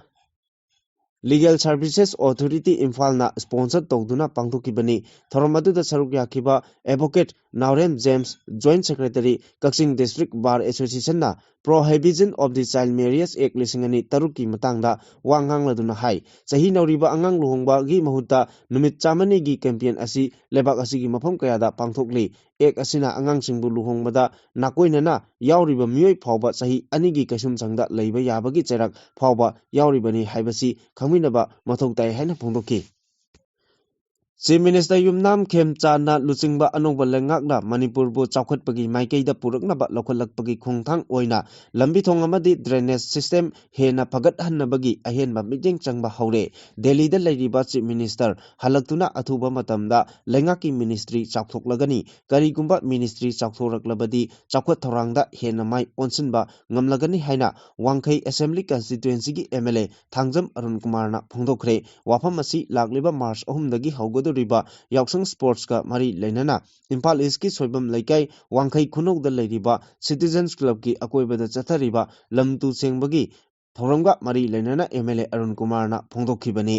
Legal Services Authority ꯏꯝꯐꯥꯜꯅ sponsor ꯇꯧꯗꯨꯅ ꯄꯥꯡꯊꯣꯛꯈꯤꯕꯅꯤ꯫ ꯊꯧꯔꯝ ꯑꯗꯨꯗ ꯁꯔꯨꯛ ꯌꯥꯈꯤꯕ Advocate ꯅꯥꯎꯔꯦꯝ ꯖꯦꯝꯁ, Joint Secretary, ꯀꯛꯆꯤꯡ District Bar Association ꯅ Prohibition of the Child Marriage Act ꯂꯤꯁꯤꯡ ꯑꯅꯤ ꯇꯔꯨꯛꯀꯤ ꯃꯇꯥꯡꯗ ꯋꯥ ꯉꯥꯡꯂꯗꯨꯅ ꯍꯥꯏ, ꯆꯍꯤ ꯅꯧꯔꯤꯕ ꯑꯉꯥꯡ ꯂꯨꯍꯣꯡꯕꯒꯤ ꯃꯍꯨꯠꯇ ꯅꯨꯃꯤꯠ ꯆꯥꯝꯃꯅꯤꯒꯤ campaign ꯑꯁꯤ ꯂꯩꯕꯥꯛ ꯑꯁꯤꯒꯤ ꯃꯐꯝ ꯀꯌꯥꯗ ꯄꯥꯡꯊꯣꯛꯂꯤ꯫ Act ꯑꯁꯤꯅ ꯑꯉꯥꯡꯁꯤꯡꯕꯨ ꯂꯨꯍꯣꯡꯕꯗ ꯅꯥꯀꯣꯏꯅꯅ ꯌꯥꯎꯔꯤꯕ ꯃꯤꯑꯣꯏ ꯐꯥꯎꯕ ꯆꯍꯤ ꯑꯅꯤꯒꯤ ꯀꯩꯁꯨꯝꯁꯪꯗ ꯂꯩꯕ ꯌꯥꯕꯒꯤ ꯆꯩꯔꯥꯛ ꯐꯥꯎꯕ ꯌꯥꯎꯔꯤꯕꯅꯤ ꯍꯥꯏꯕꯁꯤ ꯈꯪꯃꯤꯟꯅꯕ ꯃꯊꯧ ꯇꯥꯏ ꯍꯥꯏꯅ ꯐꯣꯡꯗꯣꯛꯈꯤ꯫ Chief Minister ꯌꯨꯝꯅꯥꯝ ꯈꯦꯝꯆꯥꯟꯅ ꯂꯨꯆꯤꯡꯕ ꯑꯅꯧꯕ ꯂꯩꯉꯥꯛꯅ ꯃꯅꯤꯄꯨꯔꯕꯨ ꯆꯥꯎꯈꯠꯄꯒꯤ ꯃꯥꯏꯀꯩꯗ ꯄꯨꯔꯛꯅꯕ ꯂꯧꯈꯠꯂꯛꯄꯒꯤ ꯈꯣꯡꯊꯥꯡ ꯑꯣꯏꯅ ꯂꯝꯕꯤ ꯊꯣꯡ ꯑꯃꯗꯤ drainage system ꯍꯦꯟꯅ ꯐꯒꯠꯍꯟꯅꯕꯒꯤ ꯑꯍꯦꯟꯕ ꯃꯤꯠꯌꯦꯡ ꯆꯪꯕ ꯍꯧꯔꯦ꯫ ꯗꯦꯜꯂꯤꯗ ꯂꯩꯔꯤꯕ Chief Minister ꯍꯜꯂꯛꯇꯨꯅ ꯑꯊꯨꯕ ꯃꯇꯝꯗ ꯂꯩꯉꯥꯛꯀꯤ ministry ꯆꯥꯎꯊꯣꯛꯂꯒꯅꯤ꯫ ꯀꯔꯤꯒꯨꯝꯕ ministry ꯆꯥꯎꯊꯣꯔꯛꯂꯕꯗꯤ ꯆꯥꯎꯈꯠ ꯊꯧꯔꯥꯡꯗ ꯍꯦꯟꯅ ꯃꯥꯏ ꯑꯣꯟꯁꯤꯟꯕ ꯉꯝꯂꯒꯅꯤ ꯍꯥꯏꯅ ꯋꯥꯡꯈꯩ Assembly Constituency ꯒꯤ MLA ꯊꯥꯡꯖꯝ ꯑꯔꯨꯟ ꯀꯨꯃꯥꯔꯅ ꯐꯣꯡꯗꯣꯛꯈ꯭ꯔꯦ꯫ ꯋꯥꯐꯝ ꯑꯁꯤ ꯂꯥꯛꯂꯤꯕ March ꯑꯍꯨꯝꯗꯒꯤ ꯍꯧꯒꯗꯧꯔꯤꯕ ꯌꯥꯎꯁꯪ Sports ꯀ ꯃꯔꯤ ꯂꯩꯅꯅ ꯏꯝꯐꯥꯜ East ꯀꯤ ꯁꯣꯏꯕꯝ ꯂꯩꯀꯥꯏ ꯋꯥꯡꯈꯩ ꯈꯨꯅꯧꯗ ꯂꯩꯔꯤꯕ Citizens Club ꯀꯤ ꯑꯀꯣꯏꯕꯗ ꯆꯠꯊꯔꯤꯕ ꯂꯝ ꯇꯨ ꯁꯦꯡꯕꯒꯤ ꯊꯧꯔꯝꯒ ꯃꯔꯤ ꯂꯩꯅꯅ MLA ꯑꯔꯨꯟ ꯀꯨꯃꯥꯔꯅ ꯐꯣꯡꯗꯣꯛꯈꯤꯕꯅꯤ꯫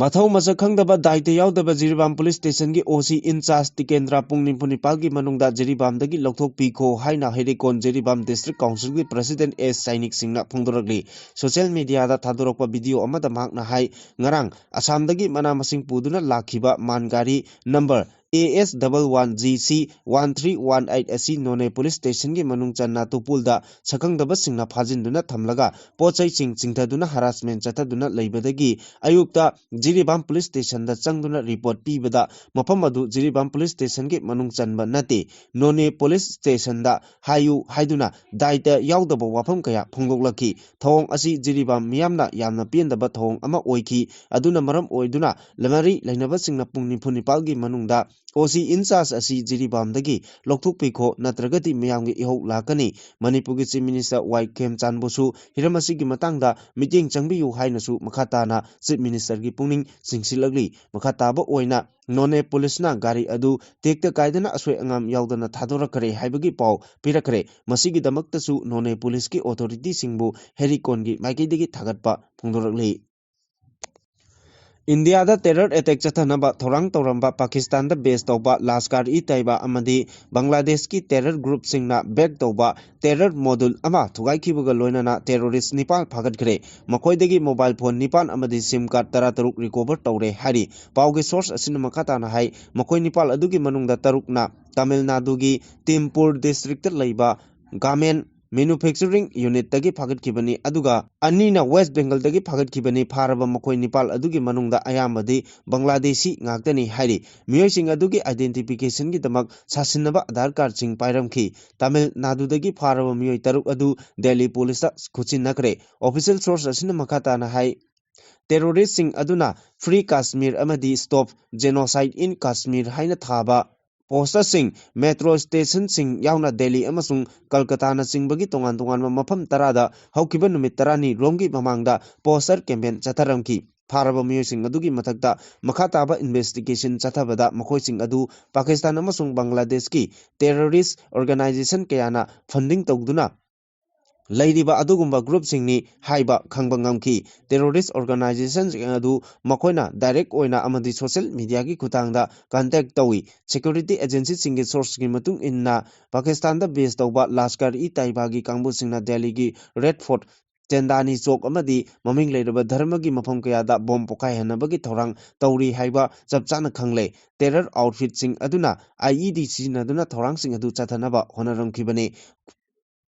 ꯃꯊꯧ ꯃꯁꯛ ꯈꯪꯗꯕ, ꯗꯥꯏꯇ ꯌꯥꯎꯗꯕ ꯖꯤꯔꯤꯕꯥꯝ Police Station ꯒꯤ OC in charge ꯇꯤꯀꯦꯟꯗ꯭ꯔ ꯄꯨꯡ ꯅꯤꯐꯨ ꯅꯤꯄꯥꯜꯒꯤ ꯃꯅꯨꯡꯗ ꯖꯤꯔꯤꯕꯥꯝꯗꯒꯤ ꯂꯧꯊꯣꯛꯄꯤꯈꯣ ꯍꯥꯏꯅ ꯍꯩꯔꯦꯀꯣꯟ ꯖꯤꯔꯤꯕꯥꯝ District Council ꯒꯤ President ꯑꯦꯁ ꯁꯥꯏꯅꯤꯛ ꯁꯤꯡꯅ ꯐꯣꯡꯗꯣꯔꯛꯂꯤ꯫ Social media ꯗ ꯊꯥꯗꯣꯔꯛꯄ video ꯑꯃꯗ ꯃꯍꯥꯛꯅ ꯍꯥꯏ, ꯉꯔꯥꯡ ꯑꯁꯥꯝꯗꯒꯤ ꯃꯅꯥ ꯃꯁꯤꯡ ꯄꯨꯗꯨꯅ ꯂꯥꯛꯈꯤꯕ ꯃꯥꯟ ꯒꯥꯔꯤ number A S double one G C one three one eight ꯑꯁꯤ ꯅꯣꯅꯦ ꯄꯨꯂꯤꯁ ꯁ꯭ꯇꯦꯁꯟꯒꯤ ꯃꯅꯨꯡ ꯆꯟꯅ ꯇꯨꯄꯨꯜꯗ ꯁꯛꯈꯪꯗꯕꯁꯤꯡꯅ ꯐꯥꯖꯤꯟꯗꯨꯅ ꯊꯝꯂꯒ ꯄꯣꯠ ꯆꯩꯁꯤꯡ ꯆꯤꯡꯊꯗꯨꯅ ꯍꯔꯥꯁꯃꯦꯟ ꯆꯠꯊꯗꯨꯅ ꯂꯩꯕꯗꯒꯤ ꯑꯌꯨꯛꯇ ꯖꯤꯔꯤꯕꯥꯝ ꯄꯨꯂꯤꯁ ꯁ꯭ꯇꯦꯁꯟꯗ ꯆꯪꯗꯨꯅ ꯔꯤꯄꯣꯔꯠ ꯄꯤꯕꯗ ꯃꯐꯝ ꯑꯗꯨ ꯖꯤꯔꯤꯕꯥꯝ ꯄꯨꯂꯤꯁ ꯁ꯭ꯇꯦꯁꯟꯒꯤ ꯃꯅꯨꯡ ꯆꯟꯕ ꯅꯠꯇꯦ, ꯅꯣꯅꯦ ꯄꯨꯂꯤꯁ ꯁ꯭ꯇꯦꯁꯟꯗ ꯍꯥꯏꯌꯨ ꯍꯥꯏꯗꯨꯅ ꯗꯥꯏꯇ ꯌꯥꯎꯗꯕ ꯋꯥꯐꯝ ꯀꯌꯥ ꯐꯣꯡꯗꯣꯛꯂꯛꯈꯤ꯫ ꯊꯧꯑꯣꯡ ꯑꯁꯤ ꯖꯤꯔꯤꯕꯥꯝ ꯃꯤꯌꯥꯝꯅ ꯌꯥꯝꯅ ꯄꯦꯟꯗꯕ ꯊꯧꯑꯣꯡ ꯑꯃ ꯑꯣꯏꯈꯤ꯫ ꯑꯗꯨꯅ ꯃꯔꯝ ꯑꯣꯏꯗꯨꯅ ꯃꯔꯤ ꯂꯩꯅꯕꯁꯤꯡꯅ ꯄꯨꯡ ꯅꯤꯐꯨ ꯅꯤꯄꯥꯜꯒꯤ ꯃꯅꯨꯡꯗ ꯑꯣ ꯁꯤ ꯏꯟꯆꯥꯔꯖ ꯑꯁꯤ ꯖꯤꯔꯤꯕꯥꯝꯗꯒꯤ ꯂꯧꯊꯣꯛꯄꯤꯈꯣ, ꯅꯠꯇ꯭ꯔꯒꯗꯤ ꯃꯤꯌꯥꯝꯒꯤ ꯏꯍꯧ ꯂꯥꯛꯀꯅꯤ꯫ ꯃꯅꯤꯄꯨꯔꯒꯤ ꯆꯤꯐ ꯃꯤꯅꯤꯁꯇꯔ ꯋꯥꯏ ꯈꯦꯝꯆꯥꯟꯕꯨꯁꯨ ꯍꯤꯔꯝ ꯑꯁꯤꯒꯤ ꯃꯇꯥꯡꯗ ꯃꯤꯠꯌꯦꯡ ꯆꯪꯕꯤꯌꯨ ꯍꯥꯏꯅꯁꯨ ꯃꯈꯥ ꯇꯥꯅ ꯆꯤꯐ ꯃꯤꯅꯤꯁꯇꯔꯒꯤ ꯄꯨꯛꯅꯤꯡ ꯆꯤꯡꯁꯤꯜꯂꯛꯂꯤ꯫ ꯃꯈꯥ ꯇꯥꯕ ꯑꯣꯏꯅ ꯅꯣꯅꯦ ꯄꯨꯂꯤꯁꯅ ꯒꯥꯔꯤ ꯑꯗꯨ ꯇꯦꯛꯇ ꯀꯥꯏꯗꯅ ꯑꯁꯣꯏ ꯑꯉꯥꯝ ꯌꯥꯎꯗꯅ ꯊꯥꯗꯣꯔꯛꯈ꯭ꯔꯦ ꯍꯥꯏꯕꯒꯤ ꯄꯥꯎ ꯄꯤꯔꯛꯈ꯭ꯔꯦ꯫ ꯃꯁꯤꯒꯤꯗꯃꯛꯇꯁꯨ ꯅꯣꯅꯦ ꯄꯨꯂꯤꯁꯀꯤ ꯑꯣꯊꯣꯔꯤꯇꯤꯁꯤꯡꯕꯨ ꯍꯦꯔꯤꯀꯣꯟꯒꯤ ꯃꯥꯏꯀꯩꯗꯒꯤ ꯊꯥꯒꯠꯄ ꯐꯣꯡꯗꯣꯔꯛꯂꯤ꯫ ꯏꯟꯗꯤꯌꯥꯗ ꯇꯦꯔꯔ ꯑꯦꯇꯦꯛ ꯆꯠꯊꯅꯕ ꯊꯧꯔꯥꯡ ꯇꯧꯔꯝꯕ ꯄꯥꯀꯤꯁꯇꯥꯟꯗ ꯕꯦꯁ ꯇꯧꯕ ꯂꯥꯁꯀꯥꯔ ꯏ ꯇꯩꯕꯥ ꯑꯃꯗꯤ ꯕꯪꯒ꯭ꯂꯥꯗꯦꯁꯀꯤ ꯇꯦꯔꯔ ꯒ꯭ꯔꯨꯞꯁꯤꯡꯅ ꯕꯦꯛ ꯇꯧꯕ ꯇꯦꯔꯔ ꯃꯣꯗꯨꯜ ꯑꯃ ꯊꯨꯒꯥꯏꯈꯤꯕꯒ ꯂꯣꯏꯅꯅ ꯇꯦꯔꯣꯔꯤꯁ ꯅꯤꯄꯥꯜ ꯐꯥꯒꯠꯈ꯭ꯔꯦ꯫ ꯃꯈꯣꯏꯗꯒꯤ ꯃꯣꯕꯥꯏꯜ ꯐꯣꯟ ꯅꯤꯄꯥꯜ ꯑꯃꯗꯤ ꯁꯤꯝ ꯀꯥꯔꯗ ꯇꯔꯥꯇꯔꯨꯛ ꯔꯤꯀꯣꯚꯔ ꯇꯧꯔꯦ ꯍꯥꯏꯔꯤ꯫ ꯄꯥꯎꯒꯤ ꯁꯣꯔꯁ ꯑꯁꯤꯅ ꯃꯈꯥ ꯇꯥꯅ ꯍꯥꯏ, ꯃꯈꯣꯏ ꯅꯤꯄꯥꯜ ꯑꯗꯨꯒꯤ ꯃꯅꯨꯡꯗ ꯇꯔꯨꯛꯅ ꯇꯥꯃꯤꯜ ꯅꯥꯗꯨꯒꯤ ꯇꯤꯝꯄꯨꯔ ꯗꯤꯁꯇ꯭ꯔꯤꯛꯇ ꯂꯩꯕ ꯒꯥꯔꯃꯦꯟ ꯃꯦꯅꯨꯐꯦꯛꯆꯔꯤꯡ ꯌꯨꯅꯤꯠꯇꯒꯤ ꯐꯥꯒꯠꯈꯤꯕꯅꯤ, ꯑꯗꯨꯒ ꯑꯅꯤꯅ ꯋꯦꯁ ꯕꯦꯡꯒꯜꯗꯒꯤ ꯐꯥꯒꯠꯈꯤꯕꯅꯤ꯫ ꯐꯥꯔꯕ ꯃꯈꯣꯏ ꯅꯤꯄꯥꯜ ꯑꯗꯨꯒꯤ ꯃꯅꯨꯡꯗ ꯑꯌꯥꯝꯕꯗꯤ ꯕꯪꯒ꯭ꯂꯥꯗꯦꯁꯤ ꯉꯥꯛꯇꯅꯤ ꯍꯥꯏꯔꯤ꯫ ꯃꯤꯑꯣꯏꯁꯤꯡ ꯑꯗꯨꯒꯤ ꯑꯥꯏꯗꯦꯟꯇꯤꯐꯤꯀꯦꯁꯟꯒꯤꯗꯃꯛ ꯁꯥꯁꯤꯟꯅꯕ ꯑꯙꯥꯔ ꯀꯥꯔꯗꯁꯤꯡ ꯄꯥꯏꯔꯝꯈꯤ꯫ ꯇꯥꯃꯤꯜ ꯅꯥꯗꯨꯗꯒꯤ ꯐꯥꯔꯕ ꯃꯤꯑꯣꯏ ꯇꯔꯨꯛ ꯑꯗꯨ ꯗꯦꯜꯂꯤ ꯄꯨꯂꯤꯁꯇ ꯈꯨꯠꯁꯤꯟꯅꯈ꯭ꯔꯦ꯫ ꯑꯣꯐꯤꯁꯤꯌꯦꯜ ꯁꯣꯔꯁ ꯑꯁꯤꯅ ꯃꯈꯥ ꯇꯥꯅ ꯍꯥꯏ, ꯇꯦꯔꯣꯔꯤꯁꯁꯤꯡ ꯑꯗꯨꯅ ꯐ꯭ꯔꯤ ꯀꯥꯁꯃꯤꯔ ꯑꯃꯗꯤ ꯁ꯭ꯇꯣꯞ ꯖꯦꯅꯣꯁꯥꯏꯗ ꯏꯟ ꯀꯥꯁꯃꯤꯔ ꯍꯥꯏꯅ ꯊꯥꯕ ꯄꯣꯁꯇꯔꯁꯤꯡ, ꯃꯦꯇ꯭ꯔꯣ ꯁ꯭ꯇꯦꯁꯟꯁꯤꯡ ꯌꯥꯎꯅ ꯗꯦꯜꯂꯤ ꯑꯃꯁꯨꯡ ꯀꯜꯀꯇꯥꯅꯆꯤꯡꯕꯒꯤ ꯇꯣꯉꯥꯟ ꯇꯣꯉꯥꯟꯕ ꯃꯐꯝ ꯇꯔꯥꯗ ꯍꯧꯈꯤꯕ ꯅꯨꯃꯤꯠ ꯇꯔꯥꯅꯤ ꯔꯣꯝꯒꯤ ꯃꯃꯥꯡꯗ ꯄꯣꯁꯇꯔ ꯀꯦꯝꯄꯦꯟ ꯆꯠꯊꯔꯝꯈꯤ꯫ ꯐꯥꯔꯕ ꯃꯤꯑꯣꯏꯁꯤꯡ ꯑꯗꯨꯒꯤ ꯃꯊꯛꯇ ꯃꯈꯥ ꯇꯥꯕ ꯏꯟꯚꯦꯁꯇꯤꯒꯦꯁꯟ ꯆꯠꯊꯕꯗ ꯃꯈꯣꯏꯁꯤꯡ ꯑꯗꯨ ꯄꯥꯀꯤꯁꯇꯥꯟ ꯑꯃꯁꯨꯡ ꯕꯪꯒ꯭ꯂꯥꯗꯦꯁꯀꯤ ꯇꯦꯔꯣꯔꯤꯁ ꯑꯣꯔꯒꯅꯥꯏꯖꯦꯁꯟ ꯀꯌꯥꯅ ꯐꯟꯗꯤꯡ ꯇꯧꯗꯨꯅ ꯂꯩꯔꯤꯕ ꯑꯗꯨꯒꯨꯝꯕ ꯒ꯭ꯔꯨꯞꯁꯤꯡꯅꯤ ꯍꯥꯏꯕ ꯈꯪꯕ ꯉꯝꯈꯤ꯫ ꯇꯦꯔꯣꯔꯤꯁ ꯑꯣꯔꯒꯅꯥꯏꯖꯦꯁꯟꯁꯤꯡ ꯑꯗꯨ ꯃꯈꯣꯏꯅ ꯗꯥꯏꯔꯦꯛ ꯑꯣꯏꯅ ꯑꯃꯗꯤ ꯁꯣꯁꯤꯌꯦꯜ ꯃꯤꯗꯤꯌꯥꯒꯤ ꯈꯨꯠꯊꯥꯡꯗ ꯀꯟꯇꯦꯛ ꯇꯧꯏ꯫ ꯁꯦꯀ꯭ꯌꯨꯔꯤꯇꯤ ꯑꯦꯖꯦꯟꯁꯤꯁꯤꯡꯒꯤ ꯁꯣꯔꯁꯀꯤ ꯃꯇꯨꯡ ꯏꯟꯅ, ꯄꯥꯀꯤꯁꯇꯥꯟꯗ ꯕꯦꯁ ꯇꯧꯕ ꯂꯥꯁꯀꯥꯔ ꯏ ꯇꯥꯏꯕꯥꯒꯤ ꯀꯥꯡꯕꯨꯁꯤꯡꯅ ꯗꯦꯜꯂꯤꯒꯤ ꯔꯦꯗ ꯐꯣꯔꯠ ꯆꯦꯟꯗꯥꯅꯤ ꯆꯣꯛ ꯑꯃꯗꯤ ꯃꯃꯤꯡ ꯂꯩꯔꯕ ꯙꯔꯃꯒꯤ ꯃꯐꯝ ꯀꯌꯥꯗ ꯕꯣꯝ ꯄꯣꯈꯥꯏꯍꯟꯅꯕꯒꯤ ꯊꯧꯔꯥꯡ ꯇꯧꯔꯤ ꯍꯥꯏꯕ ꯆꯞ ꯆꯥꯅ ꯈꯪꯂꯦ꯫ ꯇꯦꯔꯔ ꯑꯥꯎꯠꯐꯤꯠꯁꯤꯡ ꯑꯗꯨꯅ IED ꯁꯤꯖꯤꯟꯅꯗꯨꯅ ꯊꯧꯔꯥꯡꯁꯤꯡ ꯑꯗꯨ ꯆꯠꯊꯅꯕ ꯍꯣꯠꯅꯔꯝꯈꯤꯕꯅꯤ꯫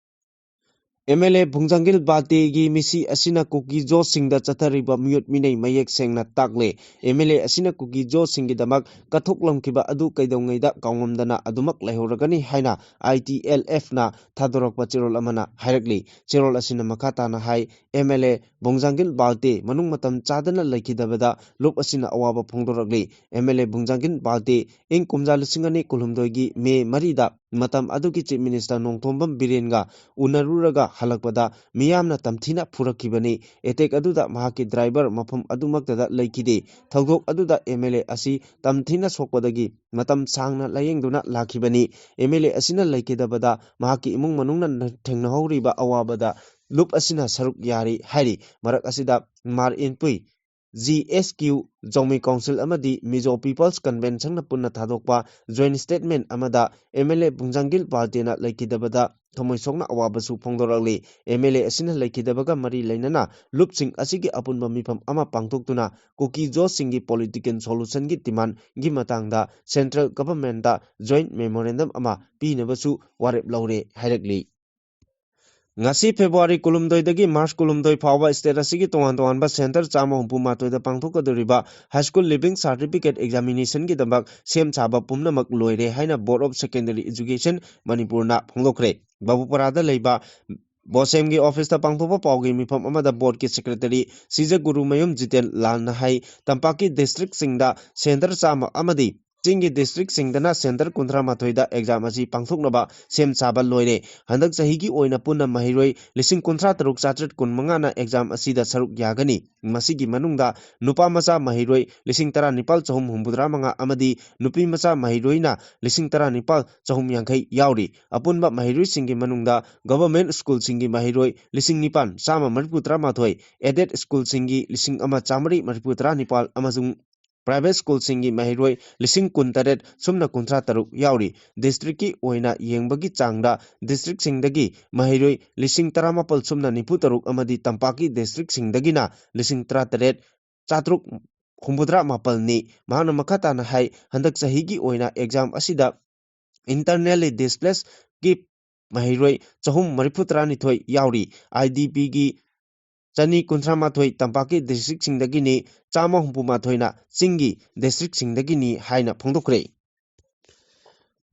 MLA ꯚꯨꯡꯖꯥꯡꯒꯤꯜ ꯕꯥꯜꯇꯦꯒꯤ ꯃꯤꯁꯤ ꯑꯁꯤꯅ ꯀꯨꯀꯤ ꯖꯣꯁꯁꯤꯡꯗ ꯆꯠꯊꯔꯤꯕ ꯃꯤꯑꯣꯠ ꯃꯤꯅꯩ ꯃꯌꯦꯛ ꯁꯦꯡꯅ ꯇꯥꯛꯂꯦ꯫ MLA ꯑꯁꯤꯅ ꯀꯨꯀꯤ ꯖꯣꯁꯁꯤꯡꯒꯤꯗꯃꯛ ꯀꯠꯊꯣꯛꯂꯝꯈꯤꯕ ꯑꯗꯨ ꯀꯩꯗꯧꯉꯩꯗ ꯀꯥꯎꯉꯝꯗꯅ ꯑꯗꯨꯃꯛ ꯂꯩꯍꯧꯔꯒꯅꯤ ꯍꯥꯏꯅ ITLF ꯅ ꯊꯥꯗꯣꯔꯛꯄ ꯆꯦꯔꯣꯜ ꯑꯃꯅ ꯍꯥꯏꯔꯛꯂꯤ꯫ ꯆꯦꯔꯣꯜ ꯑꯁꯤꯅ ꯃꯈꯥ ꯇꯥꯅ ꯍꯥꯏ, MLA ꯚꯨꯡꯖꯥꯡꯒꯤꯜ ꯕꯥꯜꯇꯦ ꯃꯅꯨꯡ ꯃꯇꯝ ꯆꯥꯗꯅ ꯂꯩꯈꯤꯗꯕꯗ ꯂꯨꯞ ꯑꯁꯤꯅ ꯑꯋꯥꯕ ꯐꯣꯡꯗꯣꯔꯛꯂꯤ꯫ MLA ꯚꯨꯡꯖꯥꯡꯒꯤꯜ ꯕꯥꯜꯇꯦ ꯏꯪ ꯀꯨꯝꯖꯥ ꯂꯤꯁꯤꯡ ꯑꯅꯤ ꯀꯨꯟꯍꯨꯝꯗꯣꯏꯒꯤ ꯃꯦ ꯃꯔꯤꯗ ꯃꯇꯝ ꯑꯗꯨꯒꯤ Chief Minister ꯅꯣꯡꯊꯣꯝꯕꯝ ꯕꯤꯔꯦꯟꯒ ꯎꯅꯔꯨꯔꯒ ꯍꯜꯂꯛꯄꯗ ꯃꯤꯌꯥꯝꯅ ꯇꯝꯊꯤꯅ ꯐꯨꯔꯛꯈꯤꯕꯅꯤ꯫ Attack ꯑꯗꯨꯗ ꯃꯍꯥꯛꯀꯤ driver ꯃꯐꯝ ꯑꯗꯨꯃꯛꯇꯗ ꯂꯩꯈꯤꯗꯦ꯫ ꯊꯧꯗꯣꯛ ꯑꯗꯨꯗ MLA ꯑꯁꯤ ꯇꯝꯊꯤꯅ ꯁꯣꯛꯄꯗꯒꯤ ꯃꯇꯝ ꯁꯥꯡꯅ ꯂꯥꯌꯦꯡꯗꯨꯅ ꯂꯥꯛꯈꯤꯕꯅꯤ꯫ MLA ꯑꯁꯤꯅ ꯂꯩꯈꯤꯗꯕꯗ ꯃꯍꯥꯛꯀꯤ ꯏꯃꯨꯡ ꯃꯅꯨꯡꯅ ꯊꯦꯡꯅꯍꯧꯔꯤꯕ ꯑꯋꯥꯕꯗ ꯂꯨꯞ ꯑꯁꯤꯅ ꯁꯔꯨꯛ ꯌꯥꯔꯤ ꯍꯥꯏꯔꯤ꯫ ꯃꯔꯛ ꯑꯁꯤꯗ ꯃꯥꯔ ꯏꯟꯄꯨꯏ, GSQ, ꯖꯣꯃꯤ Council ꯑꯃꯗꯤ Mizo People's Convention ꯅ ꯄꯨꯟꯅ ꯊꯥꯗꯣꯛꯄ joint statement ꯑꯃꯗ MLA ꯚꯨꯡꯖꯥꯡꯒꯤꯜ ꯕꯥꯜꯇꯦꯅ ꯂꯩꯈꯤꯗꯕꯗ ꯊꯃꯣꯏ ꯁꯣꯛꯅ ꯑꯋꯥꯕꯁꯨ ꯐꯣꯡꯗꯣꯔꯛꯂꯤ꯫ MLA ꯑꯁꯤꯅ ꯂꯩꯈꯤꯗꯕꯒ ꯃꯔꯤ ꯂꯩꯅꯅ ꯂꯨꯞꯁꯤꯡ ꯑꯁꯤꯒꯤ ꯑꯄꯨꯟꯕ ꯃꯤꯐꯝ ꯑꯃ ꯄꯥꯡꯊꯣꯛꯇꯨꯅ ꯀꯨꯀꯤ ꯖꯣꯁꯁꯤꯡꯒꯤ political solution ꯒꯤ demand ꯒꯤ ꯃꯇꯥꯡꯗ central government ꯇ joint memorandum ꯑꯃ ꯄꯤꯅꯕꯁꯨ ꯋꯥꯔꯦꯞ ꯂꯧꯔꯦ ꯍꯥꯏꯔꯛꯂꯤ꯫ ꯉꯁꯤ February ꯀꯨꯟꯍꯨꯝꯗꯣꯏꯗꯒꯤ March ꯀꯨꯟꯍꯨꯝꯗꯣꯏ ꯐꯥꯎꯕ state ꯑꯁꯤꯒꯤ ꯇꯣꯉꯥꯟ ꯇꯣꯉꯥꯟꯕ centre ꯆꯥꯝꯃ ꯍꯨꯝꯐꯨ ꯃꯥꯊꯣꯏꯗ ꯄꯥꯡꯊꯣꯛꯀꯗꯧꯔꯤꯕ high school leaving certificate examination ꯒꯤꯗꯃꯛ ꯁꯦꯝ ꯁꯥꯕ ꯄꯨꯝꯅꯃꯛ ꯂꯣꯏꯔꯦ ꯍꯥꯏꯅ Board of Secondary Education ꯃꯅꯤꯄꯨꯔꯅ ꯐꯣꯡꯗꯣꯛꯈ꯭ꯔꯦ꯫ ꯕꯥꯕꯨꯄꯥꯔꯥꯗ ꯂꯩꯕ BOSEM ꯒꯤ office ꯇ ꯄꯥꯡꯊꯣꯛꯄ ꯄꯥꯎꯒꯤ ꯃꯤꯐꯝ ꯑꯃꯗ board ꯀꯤ secretary ꯁꯤꯖꯒꯨꯔꯨꯃꯌꯨꯝ ꯖꯤꯇꯦꯟ ꯂꯥꯜꯅ ꯍꯥꯏ, ꯇꯝꯄꯥꯛꯀꯤ district ꯁꯤꯡꯗ centre ꯆꯥꯝꯃ ꯑꯃꯗꯤ ꯆꯤꯡꯒꯤ district ꯁꯤꯡꯗꯅ centre ꯀꯨꯟꯊ꯭ꯔꯥ ꯃꯥꯊꯣꯏꯗ exam ꯑꯁꯤ ꯄꯥꯡꯊꯣꯛꯅꯕ ꯁꯦꯝ ꯁꯥꯕ ꯂꯣꯏꯔꯦ꯫ ꯍꯟꯗꯛ ꯆꯍꯤꯒꯤ ꯑꯣꯏꯅ ꯄꯨꯟꯅ ꯃꯍꯩꯔꯣꯏ ꯂꯤꯁꯤꯡ ꯀꯨꯟꯊ꯭ꯔꯥ ꯇꯔꯨꯛ ꯆꯥꯇ꯭ꯔꯦꯠ ꯀꯨꯟꯃꯉꯥꯅ exam ꯑꯁꯤꯗ ꯁꯔꯨꯛ ꯌꯥꯒꯅꯤ꯫ ꯃꯁꯤꯒꯤ ꯃꯅꯨꯡꯗ ꯅꯨꯄꯥ ꯃꯆꯥ ꯃꯍꯩꯔꯣꯏ ꯂꯤꯁꯤꯡ ꯇꯔꯥꯅꯤꯄꯥꯜ ꯆꯍꯨꯝ ꯍꯨꯝꯐꯨꯇꯔꯥ ꯃꯉꯥ ꯑꯃꯗꯤ ꯅꯨꯄꯤ ꯃꯆꯥ ꯃꯍꯩꯔꯣꯏꯅ ꯂꯤꯁꯤꯡ ꯇꯔꯥꯅꯤꯄꯥꯜ ꯆꯍꯨꯝ ꯌꯥꯡꯈꯩ ꯌꯥꯎꯔꯤ꯫ ꯑꯄꯨꯟꯕ ꯃꯍꯩꯔꯣꯏꯁꯤꯡꯒꯤ ꯃꯅꯨꯡꯗ government school ꯁꯤꯡꯒꯤ ꯃꯍꯩꯔꯣꯏ ꯂꯤꯁꯤꯡ ꯅꯤꯄꯥꯟ ꯆꯥꯝꯃ ꯃꯔꯤꯐꯨ ꯇꯔꯥꯃꯥꯊꯣꯏ, aided school ꯁꯤꯡꯒꯤ ꯂꯤꯁꯤꯡ ꯑꯃ ꯆꯥꯃꯔꯤ ꯃꯔꯤꯐꯨ ꯇꯔꯥꯅꯤꯄꯥꯜ ꯑꯃꯁꯨꯡ private schoolꯁꯤꯡꯒꯤ ꯃꯍꯩꯔꯣꯏ ꯂꯤꯁꯤꯡ ꯀꯨꯟꯇꯔꯦꯠ ꯁꯨꯞꯅ ꯀꯨꯟꯊ꯭ꯔꯥ ꯇꯔꯨꯛ ꯌꯥꯎꯔꯤ꯫ Districtꯀꯤ ꯑꯣꯏꯅ ꯌꯦꯡꯕꯒꯤ ꯆꯥꯡꯗ districtꯁꯤꯡꯗꯒꯤ ꯃꯍꯩꯔꯣꯏ ꯂꯤꯁꯤꯡ ꯇꯔꯥꯃꯥꯄꯜ ꯁꯨꯞꯅ ꯅꯤꯐꯨ ꯇꯔꯨꯛ ꯑꯃꯗꯤ ꯇꯝꯄꯥꯛꯀꯤ districtꯁꯤꯡꯗꯒꯤꯅ ꯂꯤꯁꯤꯡ ꯇꯔꯥꯇꯔꯦꯠ ꯆꯥꯇ꯭ꯔꯨꯛ ꯍꯨꯝꯐꯨꯇꯔꯥ ꯃꯥꯄꯜꯅꯤ꯫ ꯃꯍꯥꯛꯅ ꯃꯈꯥ ꯇꯥꯅ ꯍꯥꯏ, ꯍꯟꯗꯛ ꯆꯍꯤꯒꯤ ꯑꯣꯏꯅ exam ꯑꯁꯤꯗ internally displacedꯀꯤ ꯃꯍꯩꯔꯣꯏ ꯆꯍꯨꯝ ꯃꯔꯤꯐꯨ ꯇꯔꯥꯅꯤꯊꯣꯏ ꯌꯥꯎꯔꯤ꯫ IDPꯒꯤ ꯆꯅꯤ ꯀꯨꯟꯊ꯭ꯔꯥ ꯃꯥꯊꯣꯏ ꯇꯝꯄꯥꯛꯀꯤ districtꯁꯤꯡꯗꯒꯤꯅꯤ, ꯆꯥꯝꯃ ꯍꯨꯝꯐꯨ ꯃꯥꯊꯣꯏꯅ ꯆꯤꯡꯒꯤ districtꯁꯤꯡꯗꯒꯤꯅꯤ ꯍꯥꯏꯅ ꯐꯣꯡꯗꯣꯛꯈ꯭ꯔꯦ꯫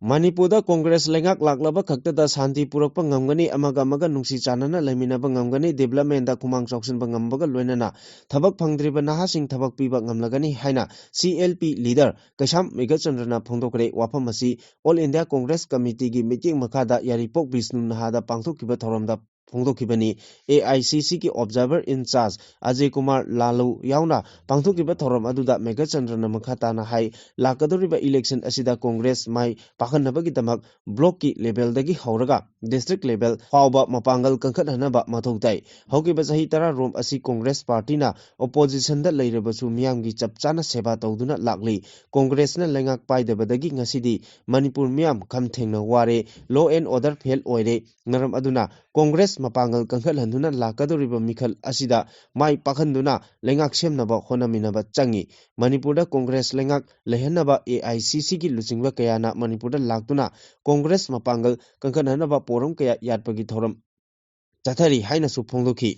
ꯃꯅꯤꯄꯨꯔꯗ ꯀꯣꯡꯒ꯭ꯔꯦꯁ ꯂꯩꯉꯥꯛ ꯂꯥꯛꯂꯕ ꯈꯛꯇꯗ ꯁꯥꯟꯇꯤ ꯄꯨꯔꯛꯄ ꯉꯝꯒꯅꯤ, ꯑꯃꯒ ꯑꯃꯒ ꯅꯨꯡꯁꯤ ꯆꯥꯟꯅꯅ ꯂꯩꯃꯤꯟꯅꯕ ꯉꯝꯒꯅꯤ, developmentꯗ ꯈꯨꯃꯥꯡ ꯆꯥꯎꯁꯤꯟꯕ ꯉꯝꯕꯒ ꯂꯣꯏꯅꯅ ꯊꯕꯛ ꯐꯪꯗ꯭ꯔꯤꯕ ꯅꯍꯥꯁꯤꯡ ꯊꯕꯛ ꯄꯤꯕ ꯉꯝꯂꯒꯅꯤ ꯍꯥꯏꯅ CLP leader ꯀꯩꯁꯥꯝ ꯃꯦꯘꯆꯟꯗ꯭ꯔꯅ ꯐꯣꯡꯗꯣꯛꯈ꯭ꯔꯦ꯫ ꯋꯥꯐꯝ ꯑꯁꯤ All India Congress Committeeꯒꯤ ꯃꯤꯠꯌꯦꯡ ꯃꯈꯥꯗ ꯌꯥꯏꯔꯤꯄꯣꯛ ꯕꯤꯁꯅꯨ ꯅꯍꯥꯗ ꯄꯥꯡꯊꯣꯛꯈꯤꯕ ꯊꯧꯔꯝꯗ ꯐꯣꯡꯗꯣꯛꯈꯤꯕꯅꯤ꯫ AICCꯒꯤ observer in charge Ajay Kumar ꯂꯥꯂꯨ ꯌꯥꯎꯅ ꯄꯥꯡꯊꯣꯛꯈꯤꯕ ꯊꯧꯔꯝ ꯑꯗꯨꯗ ꯃꯦꯘꯆꯟꯗ꯭ꯔꯅ ꯃꯈꯥ ꯇꯥꯅ ꯍꯥꯏ, ꯂꯥꯛꯀꯗꯧꯔꯤꯕ election ꯑꯁꯤꯗ ꯀꯣꯡꯒ꯭ꯔꯦꯁ ꯃꯥꯏ ꯄꯥꯛꯍꯟꯅꯕꯒꯤꯗꯃꯛ blockꯀꯤ levelꯗꯒꯤ ꯍꯧꯔꯒ district level ꯐꯥꯎꯕ ꯃꯄꯥꯡꯒꯜ ꯀꯟꯈꯠꯍꯟꯅꯕ ꯃꯊꯧ ꯇꯥꯏ꯫ ꯍꯧꯈꯤꯕ ꯆꯍꯤ ꯇꯔꯥꯔꯣꯝ ꯑꯁꯤ ꯀꯣꯡꯒ꯭ꯔꯦꯁ partyꯅ oppositionꯗ ꯂꯩꯔꯕꯁꯨ ꯃꯤꯌꯥꯝꯒꯤ ꯆꯞ ꯆꯥꯅ ꯁꯦꯕꯥ ꯇꯧꯗꯨꯅ ꯂꯥꯛꯂꯤ꯫ ꯀꯣꯡꯒ꯭ꯔꯦꯁꯅ ꯂꯩꯉꯥꯛ ꯄꯥꯏꯗꯕꯗꯒꯤ ꯉꯁꯤꯗꯤ ꯃꯅꯤꯄꯨꯔ ꯃꯤꯌꯥꯝ ꯈꯝ ꯊꯦꯡꯅ ꯋꯥꯔꯦ, law and order fail ꯑꯣꯏꯔꯦ꯫ ꯃꯔꯝ ꯑꯗꯨꯅ ꯀꯣꯡꯒ꯭ꯔꯦꯁ ꯃꯄꯥꯡꯒꯜ ꯀꯟꯈꯠꯍꯟꯗꯨꯅ ꯂꯥꯛꯀꯗꯧꯔꯤꯕ ꯃꯤꯈꯜ ꯑꯁꯤꯗ ꯃꯥꯏ ꯄꯥꯛꯍꯟꯗꯨꯅ ꯂꯩꯉꯥꯛ ꯁꯦꯝꯅꯕ ꯍꯣꯠꯅꯃꯤꯟꯅꯕ ꯆꯪꯏ꯫ ꯃꯅꯤꯄꯨꯔꯗ ꯀꯣꯡꯒ꯭ꯔꯦꯁ ꯂꯩꯉꯥꯛ ꯂꯩꯍꯟꯅꯕ AICCꯒꯤ ꯂꯨꯆꯤꯡꯕ ꯀꯌꯥꯅ ꯃꯅꯤꯄꯨꯔꯗ ꯂꯥꯛꯇꯨꯅ ꯀꯣꯡꯒ꯭ꯔꯦꯁ ꯃꯄꯥꯡꯒꯜ ꯀꯟꯈꯠꯍꯟꯅꯕ ꯄꯣꯔꯝ ꯀꯌꯥ ꯌꯥꯠꯄꯒꯤ ꯊꯧꯔꯝ ꯆꯠꯊꯔꯤ ꯍꯥꯏꯅꯁꯨ ꯐꯣꯡꯗꯣꯛꯈꯤ꯫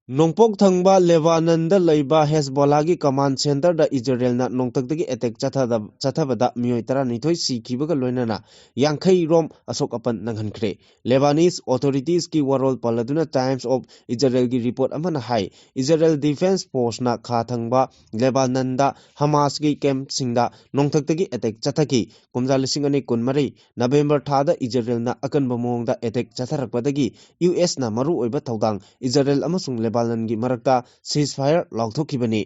ꯅꯣꯡꯄꯣꯛ ꯊꯪꯕ ꯂꯦꯕꯥꯅꯟꯗ ꯂꯩꯕ ꯍꯦꯖꯕꯣꯂꯥꯒꯤ command centreꯗ ꯏꯖꯔꯦꯜꯅ ꯅꯣꯡꯊꯛꯇꯒꯤ attack ꯆꯠꯊꯗ-, ꯆꯠꯊꯕꯗ ꯃꯤꯑꯣꯏ ꯇꯔꯥꯅꯤꯊꯣꯏ ꯁꯤꯈꯤꯕꯒ ꯂꯣꯏꯅꯅ ꯌꯥꯡꯈꯩ ꯔꯣꯝ ꯑꯁꯣꯛ ꯑꯄꯟ ꯅꯪꯍꯟꯈ꯭ꯔꯦ꯫ Lebanese authoritiesꯀꯤ ꯋꯥꯔꯣꯜ ꯄꯜꯂꯗꯨꯅ Times of Israelꯒꯤ report ꯑꯃꯅ ꯍꯥꯏ, Israel Defense Forceꯅ ꯈꯥ ꯊꯪꯕ ꯂꯦꯕꯥꯅꯟꯗ ꯍꯃꯥꯁꯀꯤ campꯁꯤꯡꯗ ꯅꯣꯡꯊꯛꯇꯒꯤ attack ꯆꯠꯊꯈꯤ꯫ ꯀꯨꯝꯖꯥ ꯂꯤꯁꯤꯡ ꯑꯅꯤ ꯀꯨꯟꯃꯔꯤ November ꯊꯥꯗ ꯏꯖꯔꯦꯜꯅ ꯑꯀꯟꯕ ꯃꯑꯣꯡꯗ attack ꯆꯠꯊꯔꯛꯄꯗꯒꯤ USꯅ ꯃꯔꯨꯑꯣꯏꯕ ꯊꯧꯗꯥꯡ ꯏꯖꯔꯦꯜ ꯑꯃꯁꯨꯡ ꯂꯦꯕꯥꯅꯟꯒꯤ ꯃꯔꯛꯇ ceasefire ꯂꯥꯎꯊꯣꯛꯈꯤꯕꯅꯤ꯫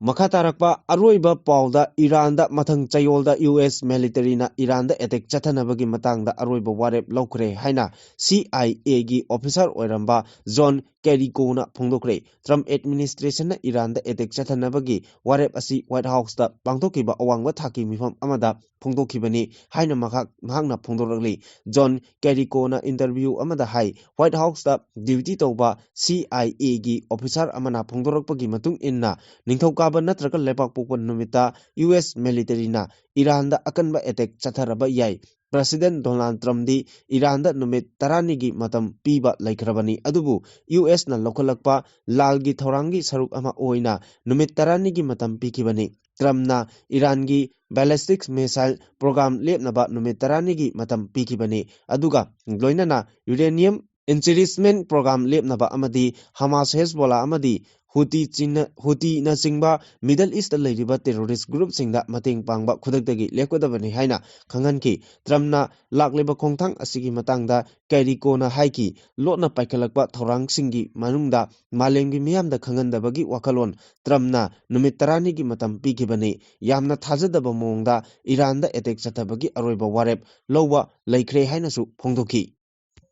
ꯃꯈꯥ ꯇꯥꯔꯛꯄ ꯑꯔꯣꯏꯕ ꯄꯥꯎꯗ, ꯏꯔꯥꯟꯗ ꯃꯊꯪ ꯆꯌꯣꯜꯗ US militaryꯅ ꯏꯔꯥꯟꯗ attack ꯆꯠꯊꯅꯕꯒꯤ ꯃꯇꯥꯡꯗ ꯑꯔꯣꯏꯕ ꯋꯥꯔꯦꯞ ꯂꯧꯈ꯭ꯔꯦ ꯍꯥꯏꯅ CIAꯒꯤ officer ꯑꯣꯏꯔꯝꯕ ꯖꯣꯟ ꯀꯦꯔꯤꯀꯣꯅ ꯐꯣꯡꯗꯣꯛꯈ꯭ꯔꯦ꯫ ꯇ꯭ꯔꯝꯞ ꯑꯦꯗꯃꯤꯅꯤꯁꯇ꯭ꯔꯦꯁꯟꯅ ꯏꯔꯥꯟꯗ ꯑꯦꯇꯦꯛ ꯆꯠꯊꯅꯕꯒꯤ ꯋꯥꯔꯦꯞ ꯑꯁꯤ ꯋꯥꯏꯠ ꯍꯥꯎꯁꯇ ꯄꯥꯡꯊꯣꯛꯈꯤꯕ ꯑꯋꯥꯡꯕ ꯊꯥꯛꯀꯤ ꯃꯤꯐꯝ ꯑꯃꯗ ꯐꯣꯡꯗꯣꯛꯈꯤꯕꯅꯤ ꯍꯥꯏꯅ ꯃꯍꯥꯛ, ꯃꯍꯥꯛꯅ ꯐꯣꯡꯗꯣꯔꯛꯂꯤ꯫ ꯖꯣꯟ ꯀꯦꯔꯤꯀꯣꯅ ꯏꯟꯇꯔꯚ꯭ꯌꯨ ꯑꯃꯗ ꯍꯥꯏ, ꯋꯥꯏꯠ ꯍꯥꯎꯁꯇ ꯗ꯭ꯌꯨꯇꯤ ꯇꯧꯕ ꯁꯤ ꯑꯥꯏ ꯑꯦꯒꯤ ꯑꯣꯐꯤꯁꯥꯔ ꯑꯃꯅ ꯐꯣꯡꯗꯣꯔꯛꯄꯒꯤ ꯃꯇꯨꯡ ꯏꯟꯅ, ꯅꯤꯡꯊꯧꯀꯥꯕ ꯅꯠꯇ꯭ꯔꯒ ꯂꯩꯕꯥꯛꯄꯣꯛꯄ ꯅꯨꯃꯤꯠꯇ ꯌꯨ ꯑꯦꯁ ꯃꯤꯂꯤꯇꯔꯤꯅ ꯏꯔꯥꯟꯗ ꯑꯀꯟꯕ ꯑꯦꯇꯦꯛ ꯆꯠꯊꯔꯕ ꯌꯥꯏ꯫ ꯄ꯭ꯔꯁꯤꯗꯦꯟ ꯗꯣꯅꯥꯜꯗ ꯇ꯭ꯔꯝꯞꯗꯤ ꯏꯔꯥꯟꯗ ꯅꯨꯃꯤꯠ ꯇꯔꯥꯅꯤꯒꯤ ꯃꯇꯝ ꯄꯤꯕ ꯂꯩꯈ꯭ꯔꯕꯅꯤ, ꯑꯗꯨꯕꯨ ꯌꯨ ꯑꯦꯁꯅ ꯂꯧꯈꯠꯂꯛꯄ ꯂꯥꯜꯒꯤ ꯊꯧꯔꯥꯡꯒꯤ ꯁꯔꯨꯛ ꯑꯃ ꯑꯣꯏꯅ ꯅꯨꯃꯤꯠ ꯇꯔꯥꯅꯤꯒꯤ ꯃꯇꯝ ꯄꯤꯈꯤꯕꯅꯤ꯫ ꯇ꯭ꯔꯝꯞꯅ ꯏꯔꯥꯟꯒꯤ ballistic missile program ꯂꯦꯞꯅꯕ ꯅꯨꯃꯤꯠ ꯇꯔꯥꯅꯤꯒꯤ ꯃꯇꯝ ꯄꯤꯈꯤꯕꯅꯤ, ꯑꯗꯨꯒ ꯂꯣꯏꯅꯅ uranium enrichment program ꯂꯦꯞꯅꯕ ꯑꯃꯗꯤ ꯍꯃꯥꯁ, ꯍꯦꯖꯕꯣꯂꯥ ꯑꯃꯗꯤ ꯍꯨꯇꯤ ꯆꯤꯡꯅ-, ꯍꯨꯇꯤꯅꯆꯤꯡꯕ ꯃꯤꯗꯜ ꯏꯁꯇ ꯂꯩꯔꯤꯕ terrorist groupꯁꯤꯡꯗ ꯃꯇꯦꯡ ꯄꯥꯡꯕ ꯈꯨꯗꯛꯇꯒꯤ ꯂꯦꯞꯀꯗꯕꯅꯤ ꯍꯥꯏꯅ ꯈꯪꯍꯟꯈꯤ꯫ ꯇ꯭ꯔꯝꯞꯅ ꯂꯥꯛꯂꯤꯕ ꯈꯣꯡꯊꯥꯡ ꯑꯁꯤꯒꯤ ꯃꯇꯥꯡꯗ ꯀꯦꯔꯤꯀꯣꯅ ꯍꯥꯏꯈꯤ, ꯂꯣꯠꯅ ꯄꯥꯏꯈꯠꯂꯛꯄ ꯊꯧꯔꯥꯡꯁꯤꯡꯒꯤ ꯃꯅꯨꯡꯗ ꯃꯥꯂꯦꯝꯒꯤ ꯃꯤꯌꯥꯝꯗ ꯈꯪꯍꯟꯗꯕꯒꯤ ꯋꯥꯈꯜꯂꯣꯟ ꯇ꯭ꯔꯝꯞꯅ ꯅꯨꯃꯤꯠ ꯇꯔꯥꯅꯤꯒꯤ ꯃꯇꯝ ꯄꯤꯈꯤꯕꯅꯤ꯫ ꯌꯥꯝꯅ ꯊꯥꯖꯗꯕ ꯃꯑꯣꯡꯗ ꯏꯔꯥꯟꯗ ꯑꯦꯇꯦꯛ ꯆꯠꯊꯕꯒꯤ ꯑꯔꯣꯏꯕ ꯋꯥꯔꯦꯞ ꯂꯧꯕ ꯂꯩꯈ꯭ꯔꯦ ꯍꯥꯏꯅꯁꯨ ꯐꯣꯡꯗꯣꯛꯈꯤ꯫